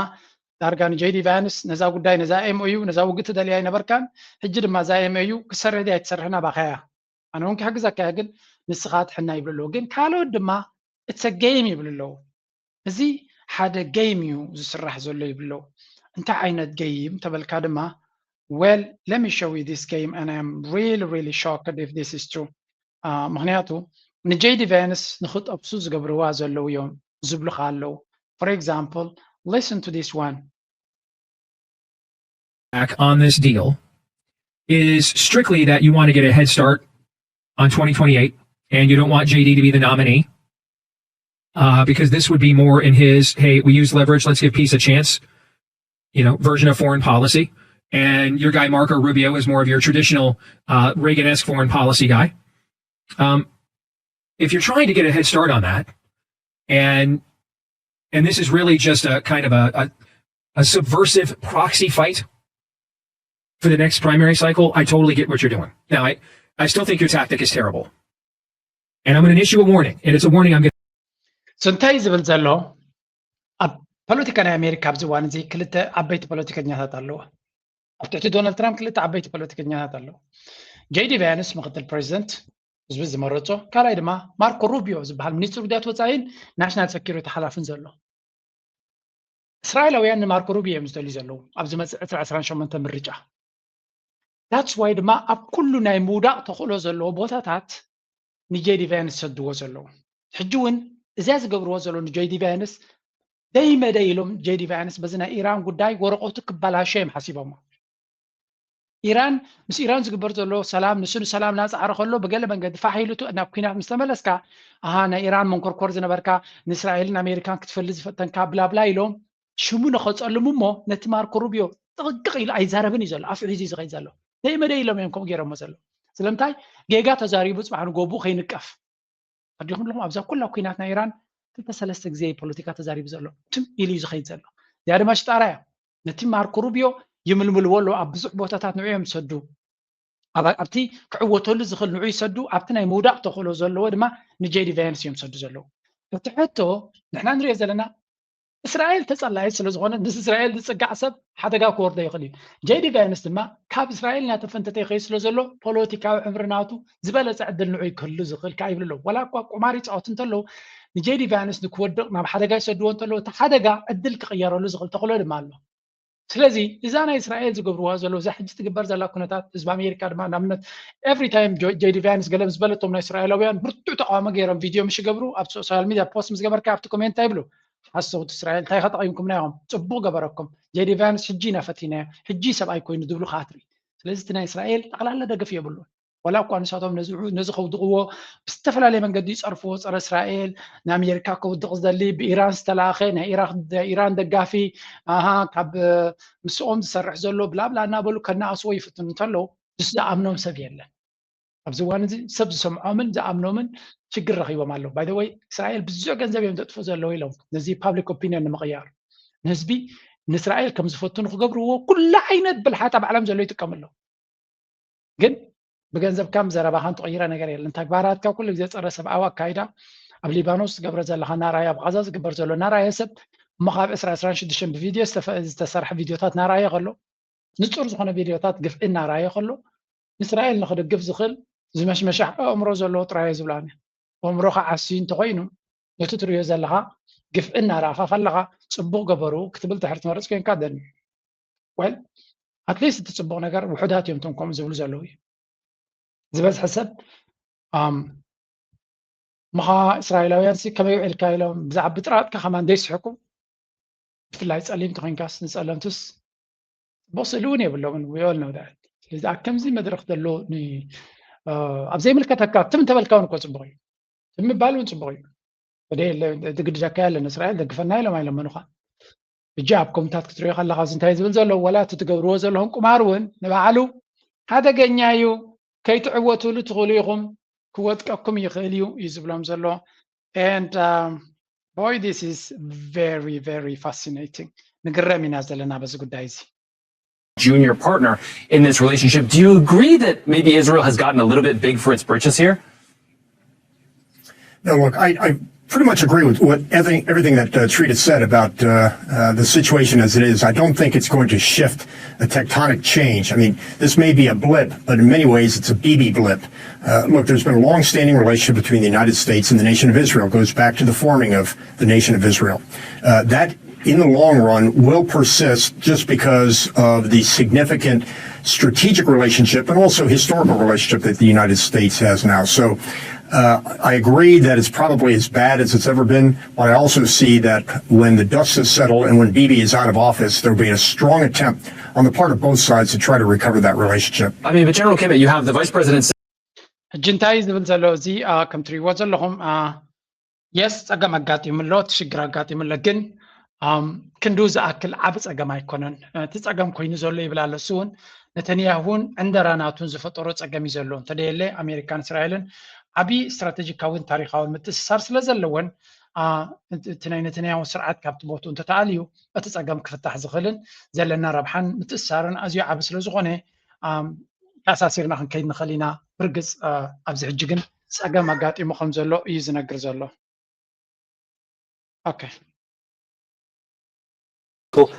ዳርጋ ንጄዲ ቫንስ ነዛ ጉዳይ ነዛ ኤምኦዩ ነዛ ውግእ ትደልያ ኣይነበርካን ሕጂ ድማ እዛ ኤምኦዩ ክሰርሕ ድያ ኣይትሰርሕን ኣባኻያ ኣነ እውን ክሕግዘካ እየ ግን ንስኻ ትሕና ይብሉ ኣለዉ ግን ካልኦት ድማ it's a game ይብሉ ኣለዉ እዚ ሓደ game እዩ ዝስራሕ ዘሎ ይብሉ ኣለዉ እንታይ ዓይነት game ተበልካ ድማ well let me show you this game and I'm really really shocked if this is true ምክንያቱ ንጄዲ ቫንስ ንክጠብሱ ዝገብርዋ ዘለዉ እዮም ዝብሉካ ኣለዉ for example listen to this one back on this deal is strictly that you want to get a head start on twenty twenty-eight and you don't want J D to be the nominee uh, because this would be more in his, "Hey, we use leverage, let's give peace a chance," you know, version of foreign policy. And your guy Marco Rubio is more of your traditional uh, Reagan-esque foreign policy guy. Um, if you're trying to get a head start on that, and and this is really just a kind of a, a, a subversive proxy fight for the next primary cycle, I totally get what you're doing. Now, I, I still think your tactic is terrible. And I'm going to issue a warning, and it's a warning I'm going to So እንታይ እዩ ዝብል ዘሎ? ኣብ ፖለቲካ ናይ ኣሜሪካ ኣብዚ እዋን እዚ ክልተ ዓበይቲ ፖለቲከኛታት ኣለዎ። ኣብ ትሕቲ ዶናልድ ትራምፕ ክልተ ዓበይቲ ፖለቲከኛታት ኣለዎ። ጄዲ ቫንስ ምክትል ፕሬዚደንት ህዝቢ ዝመረፆ፣ ካልኣይ ድማ ማርኮ ሩቢዮ ዝበሃል ሚኒስትር ጉዳያት ወፃኢን ናሽናል ሰኪሪቲ ሓላፍን ዘሎ። እስራኤላውያን ንማርኮ ሩቢዮ እዮም ዝደልዩ ዘለዉ ኣብዚ መፅእ ዕስራ ዕስራን ሸሞንተ ምርጫ። That's why ድማ ኣብ ኩሉ ናይ ምውዳቕ ተኽእሎ ዘለዎ ቦታታት ንጄዲ ቫንስ ዝሰድዎ ዘለዉ። ሕጂ እውን እዚያ ዝገብርዎ ዘለዉ ንጄዲ ቫንስ ደይ መደይ ኢሎም ጄዲ ቫንስ በዚ ናይ ኢራን ጉዳይ ወረቐቱ ክበላሾ እዮም ሓሲቦሞ። ኢራን ምስ ኢራን ዝግበር ዘሎ ሰላም ንሱ ንሰላም እናፀዓረ ከሎ ብገለ መንገዲ ፋሕ ኢሉ ናብ ኩናት ምስ ተመለስካ ኣሃ ናይ ኢራን መንኮርኮር ዝነበርካ ንእስራኤልን ኣሜሪካን ክትፈሊ ዝፈተንካ ብላብላ ኢሎም ሽሙ ንኸፀልሙ እሞ ነቲ ማርኮ ሩቢዮ ጥቕቅ ኢሉ ኣይዛረብን እዩ ዘሎ ኣፍ ሒዙ እዩ ዝኸይድ ዘሎ ደይ መደይ ኢሎም እዮም ከምኡ ገይሮሞ ዘለዉ ስለምንታይ ጌጋ ተዛሪቡ ፅባሕ ንጎቡ ከይንቀፍ ኣዲኹም ኣለኹም ኣብዛ ኩላ ኩናት ናይ ኢራን ክልተ ሰለስተ ግዜ ፖለቲካ ተዛሪቡ ዘሎ ትም ኢሉ እዩ ዝኸይድ ዘሎ እዚኣ ድማ ሽጣራ እያ ነቲ ማርኮ ሩቢዮ ይምልምልዎ ኣለዉ ኣብ ብዙሕ ቦታታት ንዑ እዮም ዝሰዱ ኣብቲ ክዕወተሉ ዝኽእል ንዑ ይሰዱ ኣብቲ ናይ ምውዳቕ ተኽእሎ ዘለዎ ድማ ንጄዲ ቫንስ እዮም ዝሰዱ ዘለዉ እቲ ሕቶ ንሕና ንሪኦ ዘለና እስራኤል ተፀላኢት ስለ ዝኾነ ምስ እስራኤል ዝፅጋዕ ሰብ ሓደጋ ክወርዶ ይኽእል እዩ ጄዲ ቫንስ ድማ ካብ እስራኤል እናተፈንተተ ይኸይድ ስለ ዘሎ ፖለቲካዊ ዕምሪ ናቱ ዝበለፀ ዕድል ንዑ ክህሉ ዝኽእል ከዓ ይብሉ ኣለዉ ዋላ እኳ ቁማር ይፃወት እንተለዉ ንጄዲ ቫንስ ንክወድቕ ናብ ሓደጋ ይሰድዎ እንተለዉ እቲ ሓደጋ ዕድል ክቕየረሉ ዝኽእል ተኽእሎ ድማ ኣሎ ስለዚ እዛ ናይ እስራኤል ዝገብርዋ ዘለዉ እዛ ሕጂ ትግበር ዘላ ኩነታት ህዝቢ ኣሜሪካ ድማ ንኣብነት every time ጄዲ ቫንስ ገለ ምስ በለቶም ናይ እስራኤላውያን ብርቱዕ ተቃውሞ ገይሮም ቪድዮ ምሽ ይገብሩ ኣብ ሶሻል ሚድያ ፖስት ምስ ገበርካ ኣብቲ ኮሜንት እንታይ ይብሉ ሓሰውቲ እስራኤል እንታይ ተጠቂምኩምና ኢኹም ፅቡቅ ገበረኩም ጄዲ ቫንስ ሕጂ ኢና ፈቲናዮ ሕጂ ሰብኣይ ኮይኑ ዝብሉ ከዓ ትርኢ ስለዚ እቲ ናይ እስራኤል ጠቅላላ ደገፍ የብሉን ዋላ እኳ ንሳቶም ነዚ ከውድቕዎ ብዝተፈላለየ መንገዲ ይፀርፍዎ ፀረ እስራኤል ንኣሜሪካ ከውድቕ ዝደሊ ብኢራን ዝተላእኸ ናይ ኢራን ደጋፊ ኣሃ ካብ ምስኦም ዝሰርሕ ዘሎ ብላብላ እናበሉ ከነኣስዎ ይፍትኑ እንተለዉ ንሱ ዝኣምኖም ሰብ የለን ኣብዚ እዋን እዚ ሰብ ዝሰምዖምን ዝኣምኖምን ችግር ረኺቦም ኣለዉ ባይወይ እስራኤል ብዙሕ ገንዘብ እዮም ዘጥፉ ዘለዉ ኢሎም ነዚ ፓብሊክ ኦፒኒዮን ንምቕያር ንህዝቢ ንእስራኤል ከም ዝፈትኑ ክገብርዎ ኩሉ ዓይነት ብልሓት ኣብ ዓለም ዘሎ ይጥቀሙ ኣለዉ ግን ብገንዘብካን ብዘረባኻን ትቕይረ ነገር የለን ተግባራትካ ኩሉ ግዜ ፀረ ሰብኣዊ ኣካይዳ ኣብ ሊባኖስ ትገብረ ዘለኻ ናራይ ኣብ ቃዛ ዝግበር ዘሎ ናራየ ሰብ እሞ ካብ ዕስራ ዕስራን ሽዱሽተን ብቪድዮ ዝተሰርሐ ቪድዮታት ናራየ ከሎ ንፁር ዝኾነ ቪድዮታት ግፍዒ እናራየ ከሎ ንእስራኤል ንክድግፍ ዝኽእል ዝመሽመሻሕ ኣእምሮ ዘለዎ ጥራየ ዝብላን ኣእምሮኻ ዓስዩ እንተኮይኑ ነቲ ትሪዮ ዘለኻ ግፍዒ እናረኣኻ ከለኻ ፅቡቕ ገበሩ ክትብል ድሕር ትመርፅ ኮንካ ደኒ well ኣትሊስት እቲ ፅቡቕ ነገር ውሑዳት እዮም እቶም ከምኡ ዝብሉ ዘለዉ እዩ ዝበዝሐ ሰብ ምኻ እስራኤላውያን ሲ ከመይ ውዒልካ ኢሎም ብዛዕባ ብጥራጥካ ከማን ዘይስሕቁ ብፍላይ ፀሊም ተኮንካስ ንፀለምቱስ ፅቡቅ ስእሊ እውን የብሎምን we all know that ስለዚ ኣብ ከምዚ መድረክ ዘሎ ኣብ ዘይምልከተካ ትም እንተበልካ እውን እኮ ፅቡቅ እዩ ትም ምባል እውን ፅቡቅ እዩ ግድደካ ያለን እስራኤል ደግፈና ኢሎም ኣይለመኑካ ሕጂ ኣብ ኮምታት ክትሪኦ ከለካ እዚ እንታይ ዝብል ዘሎ ወላ እቲ ትገብርዎ ዘለኹም ቁማር እውን ንባዕሉ ሓደገኛ እዩ ከይትዕወትሉ ትኽእሉ ኢኹም ክወጥቀኩም ይኽእል እዩ እዩ ዝብሎም ዘሎ and um, boy this is very very fascinating ንግረም ኢና ዘለና በዚ ጉዳይ እዚ junior partner in this relationship. Do you agree that maybe Israel has gotten a little bit big for its britches here? No, look, I, I pretty much agree with what everything, everything that uh, Trita said about uh, uh, the situation as it is. I don't think it's going to shift a tectonic change. I mean, this may be a blip, but in many ways it's a Bibi blip. Uh, look, there's been a long-standing relationship between the United States and the nation of Israel. It goes back to the forming of the nation of Israel. Uh, that in the long run will persist just because of the significant strategic relationship and also historical relationship that the United States has now. So uh, I agree that it's probably as bad as it's ever been, but I also see that when the dust has settled and when Bibi is out of office, there will be a strong attempt on the part of both sides to try to recover that relationship. I mean, but General Kimmitt, you have the vice president ሕጂ እንታይ እዩ ዝብል ዘሎ እዚ ከም ትሪእዎ ዘለኹም የስ ጸገም ኣጋጢሙ ኣሎ፣ እቲ ሽግር ኣጋጢሙ ኣሎ፣ ግን ክንዱ ዝኣክል ዓቢ ጸገም ኣይኮነን። እቲ ጸገም ኮይኑ ዘሎ ይብል ኣሎ እሱ እውን ነተንያሁን ዕንደራ ናቱን ዝፈጠሮ ጸገም እዩ ዘሎ። እንተደየለ ኣሜሪካን እስራኤልን ዓቢ ስትራቴጂካዊን ታሪኻዊን ምትእስሳር ስለ ዘለወን እቲ ናይ ነተንያሁ ስርዓት ካብቲ ቦትኡ እንተተኣልዩ እቲ ጸገም ክፍታሕ ዝኽእልን ዘለና ረብሓን ምትእስሳርን ኣዝዩ ዓቢ ስለ ዝኾነ ተኣሳሲርና ክንከይድ ንኽእል ኢና። ብርግጽ ኣብዚ ሕጂ ግን ጸገም ኣጋጢሙ ከም ዘሎ እዩ ዝነግር ዘሎ። Okay.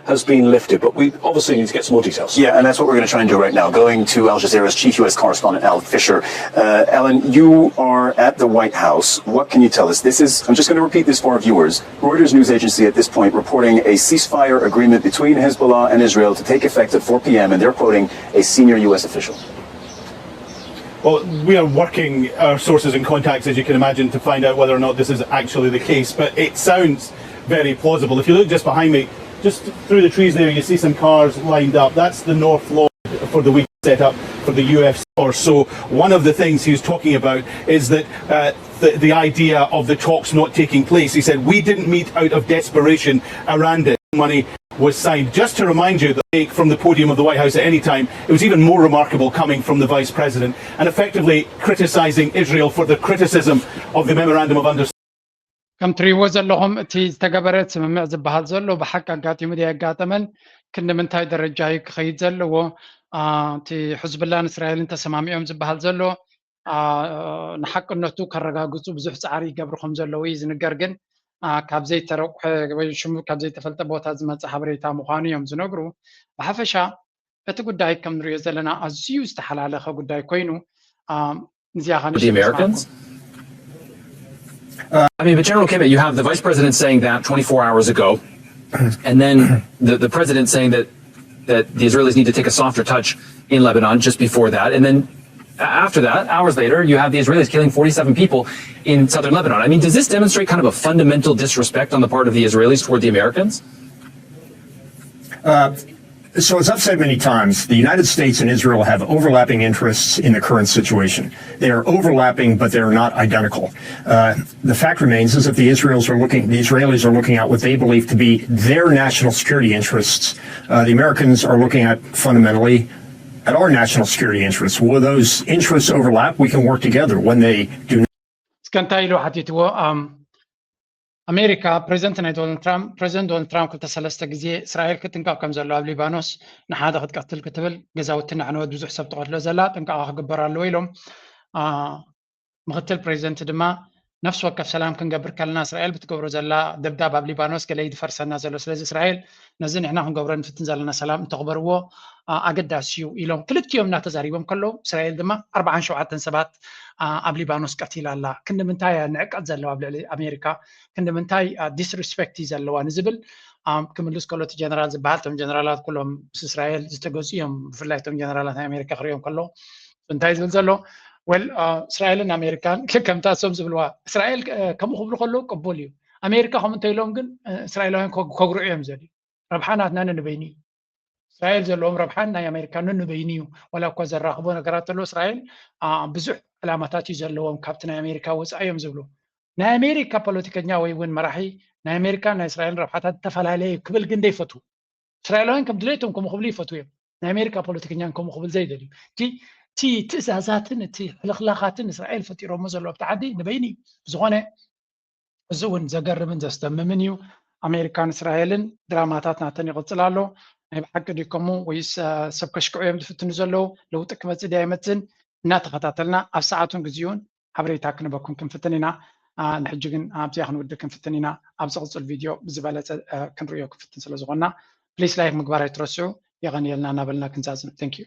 has been lifted, but we obviously need to get some more details. Yeah, and that's what we're going to try and do right now. Going to Al Jazeera's chief U S correspondent, Al Fisher. Uh, Alan, you are at the White House. What can you tell us? This is, I'm just going to repeat this for our viewers. Reuters news agency at this point reporting a ceasefire agreement between Hezbollah and Israel to take effect at four p.m., and they're quoting a senior U S official. Well, we are working our sources and contacts, as you can imagine, to find out whether or not this is actually the case. But it sounds very plausible. If you look just behind me, just through the trees there, you see some cars lined up. That's the North Lawn for the week set up for the U F C or so. One of the things he was talking about is that uh, the, the idea of the talks not taking place. He said, "We didn't meet out of desperation. Iran did." Money was signed. Just to remind you, that from the podium of the White House at any time, it was even more remarkable coming from the Vice President and effectively criticizing Israel for the criticism of the Memorandum of Understanding. ከም ትሪእዎ ዘለኹም እቲ ዝተገበረ ስምምዕ ዝበሃል ዘሎ ብሓቂ ኣጋጢሙ ድዩ ኣጋጠመን ክንዲ ምንታይ ደረጃ እዩ ክኸይድ ዘለዎ? እቲ ሕዝብላን እስራኤልን ተሰማሚዖም ዝበሃል ዘሎ ንሓቅነቱ ከረጋግፁ ብዙሕ ፃዕሪ ይገብሩ ከም ዘለዉ እዩ ዝንገር። ግን ካብ ዘይተረቑሐ ወይ ሽሙ ካብ ዘይተፈልጠ ቦታ ዝመፀ ሓበሬታ ምዃኑ እዮም ዝነግሩ። ብሓፈሻ እቲ ጉዳይ ከም ንሪኦ ዘለና ኣዝዩ ዝተሓላለኸ ጉዳይ ኮይኑ እዚኣ the Americans? Uh, I mean, but General Kimmitt, you have the vice president saying that twenty-four hours ago, and then the, the president saying that that the Israelis need to take a softer touch in Lebanon just before that, and then after that, hours later, you have the Israelis killing forty-seven people in southern Lebanon. I mean, does this demonstrate kind of a fundamental disrespect on the part of the Israelis toward the Americans? Uh, so, as I've said many times, the United States and Israel have overlapping interests in the current situation. They are overlapping, but they are not identical. Uh, the fact remains is that the Israelis are looking, the Israelis are looking at what they believe to be their national security interests. Uh, the Americans are looking at fundamentally at our national security interests. Where those interests overlap, we can work together. When they do not. እስከ እንታይ ኢሉ ሓቲትዎ? ኣሜሪካ ፕሬዚደንት ናይ ዶናልድ ትራምፕ ፕሬዚደንት ዶናልድ ትራምፕ ክልተ ሰለስተ ግዜ እስራኤል ክትንቀቕ ከም ዘለዋ ኣብ ሊባኖስ ንሓደ ክትቀትል ክትብል ገዛውቲ እናዕነወት ብዙሕ ሰብ ትቐትሎ ዘላ ጥንቃቐ ክግበር ኣለዎ ኢሎም። ምክትል ፕሬዚደንት ድማ ነፍሲ ወከፍ ሰላም ክንገብር ከለና እስራኤል ብትገብሮ ዘላ ደብዳብ ኣብ ሊባኖስ ገለ ይድፈርሰና ዘሎ። ስለዚ እስራኤል ነዚ ንሕና ክንገብሮ ንፍትን ዘለና ሰላም እንተኽበርዎ ኣገዳሲ እዩ ኢሎም ክልቲኦም እናተዛሪቦም ከለዉ እስራኤል ድማ ኣርባዓን ሸውዓተን ሰባት ኣብ ሊባኖስ ቀቲላ ኣላ። ክንዲ ምንታይ እያ ንዕቀት ዘለዋ ኣብ ልዕሊ ኣሜሪካ? ክንዲ ምንታይ disrespect እዩ ዘለዋ ንዝብል ክምልስ ከሎ እቲ ጀነራል ዝበሃል እቶም ጀነራላት ኩሎም ምስ እስራኤል ዝተገዙ እዮም። ብፍላይ እቶም ጀነራላት ናይ ኣሜሪካ ክሪኦም ከለዉ እንታይ ዝብል ዘሎ well እስራኤልን ኣሜሪካን ከምታ እሶም ዝብልዋ እስራኤል ከምኡ ክብሉ ከለዉ ቅቡል እዩ። ኣሜሪካ ከምኡ እንተኢሎም ግን እስራኤላውያን ከጉርዑ እዮም ዘድልዩ። ረብሓ ናትና ነንበይኑ እዩ። እስራኤል ዘለዎም ረብሓን ናይ ኣሜሪካ ነንበይኑ እዩ። ዋላ እኳ ዘራኽቦ ነገራት ተሎ እስራኤል ብዙሕ ዕላማታት እዩ ዘለዎም ካብቲ ናይ ኣሜሪካ ወፃኢ እዮም ዝብሉ። ናይ ኣሜሪካ ፖለቲከኛ ወይ እውን መራሒ ናይ ኣሜሪካን ናይ እስራኤልን ረብሓታት ዝተፈላለየ እዩ ክብል ግን ደይፈትዉ። እስራኤላውያን ከም ድሌቶም ከምኡ ክብሉ ይፈትዉ እዮም። ናይ ኣሜሪካ ፖለቲከኛን ከምኡ ክብል ዘይደልዩ እቲ ትእዛዛትን እቲ ሕልኽላኻትን እስራኤል ፈጢሮሞ ዘሎ ኣብቲ ዓዲ ንበይኑ እዩ። ብዝኾነ እዚ እውን ዘገርምን ዘስደምምን እዩ። ኣሜሪካን እስራኤልን ድራማታት ናተን ይቕፅል ኣሎ። ናይ ብሓቂ ድዩ ከምኡ ወይስ ሰብ ከሽክዑ እዮም ዝፍትኑ ዘለዉ? ለውጢ ክመፅእ ድዩ ኣይመፅእን? እናተኸታተልና ኣብ ሰዓቱን ግዚኡን ሓበሬታ ክንበኩም ክንፍትን ኢና። ንሕጂ ግን ኣብዚኣ ክንውድእ ክንፍትን ኢና። ኣብ ዝቕፅል ቪድዮ ብዝበለፀ ክንርእዮ ክንፍትን ስለ ዝኾንና please like ምግባር ኣይትረስዑ። የቐንየልና እናበልና ክንዛዝም። Thank you.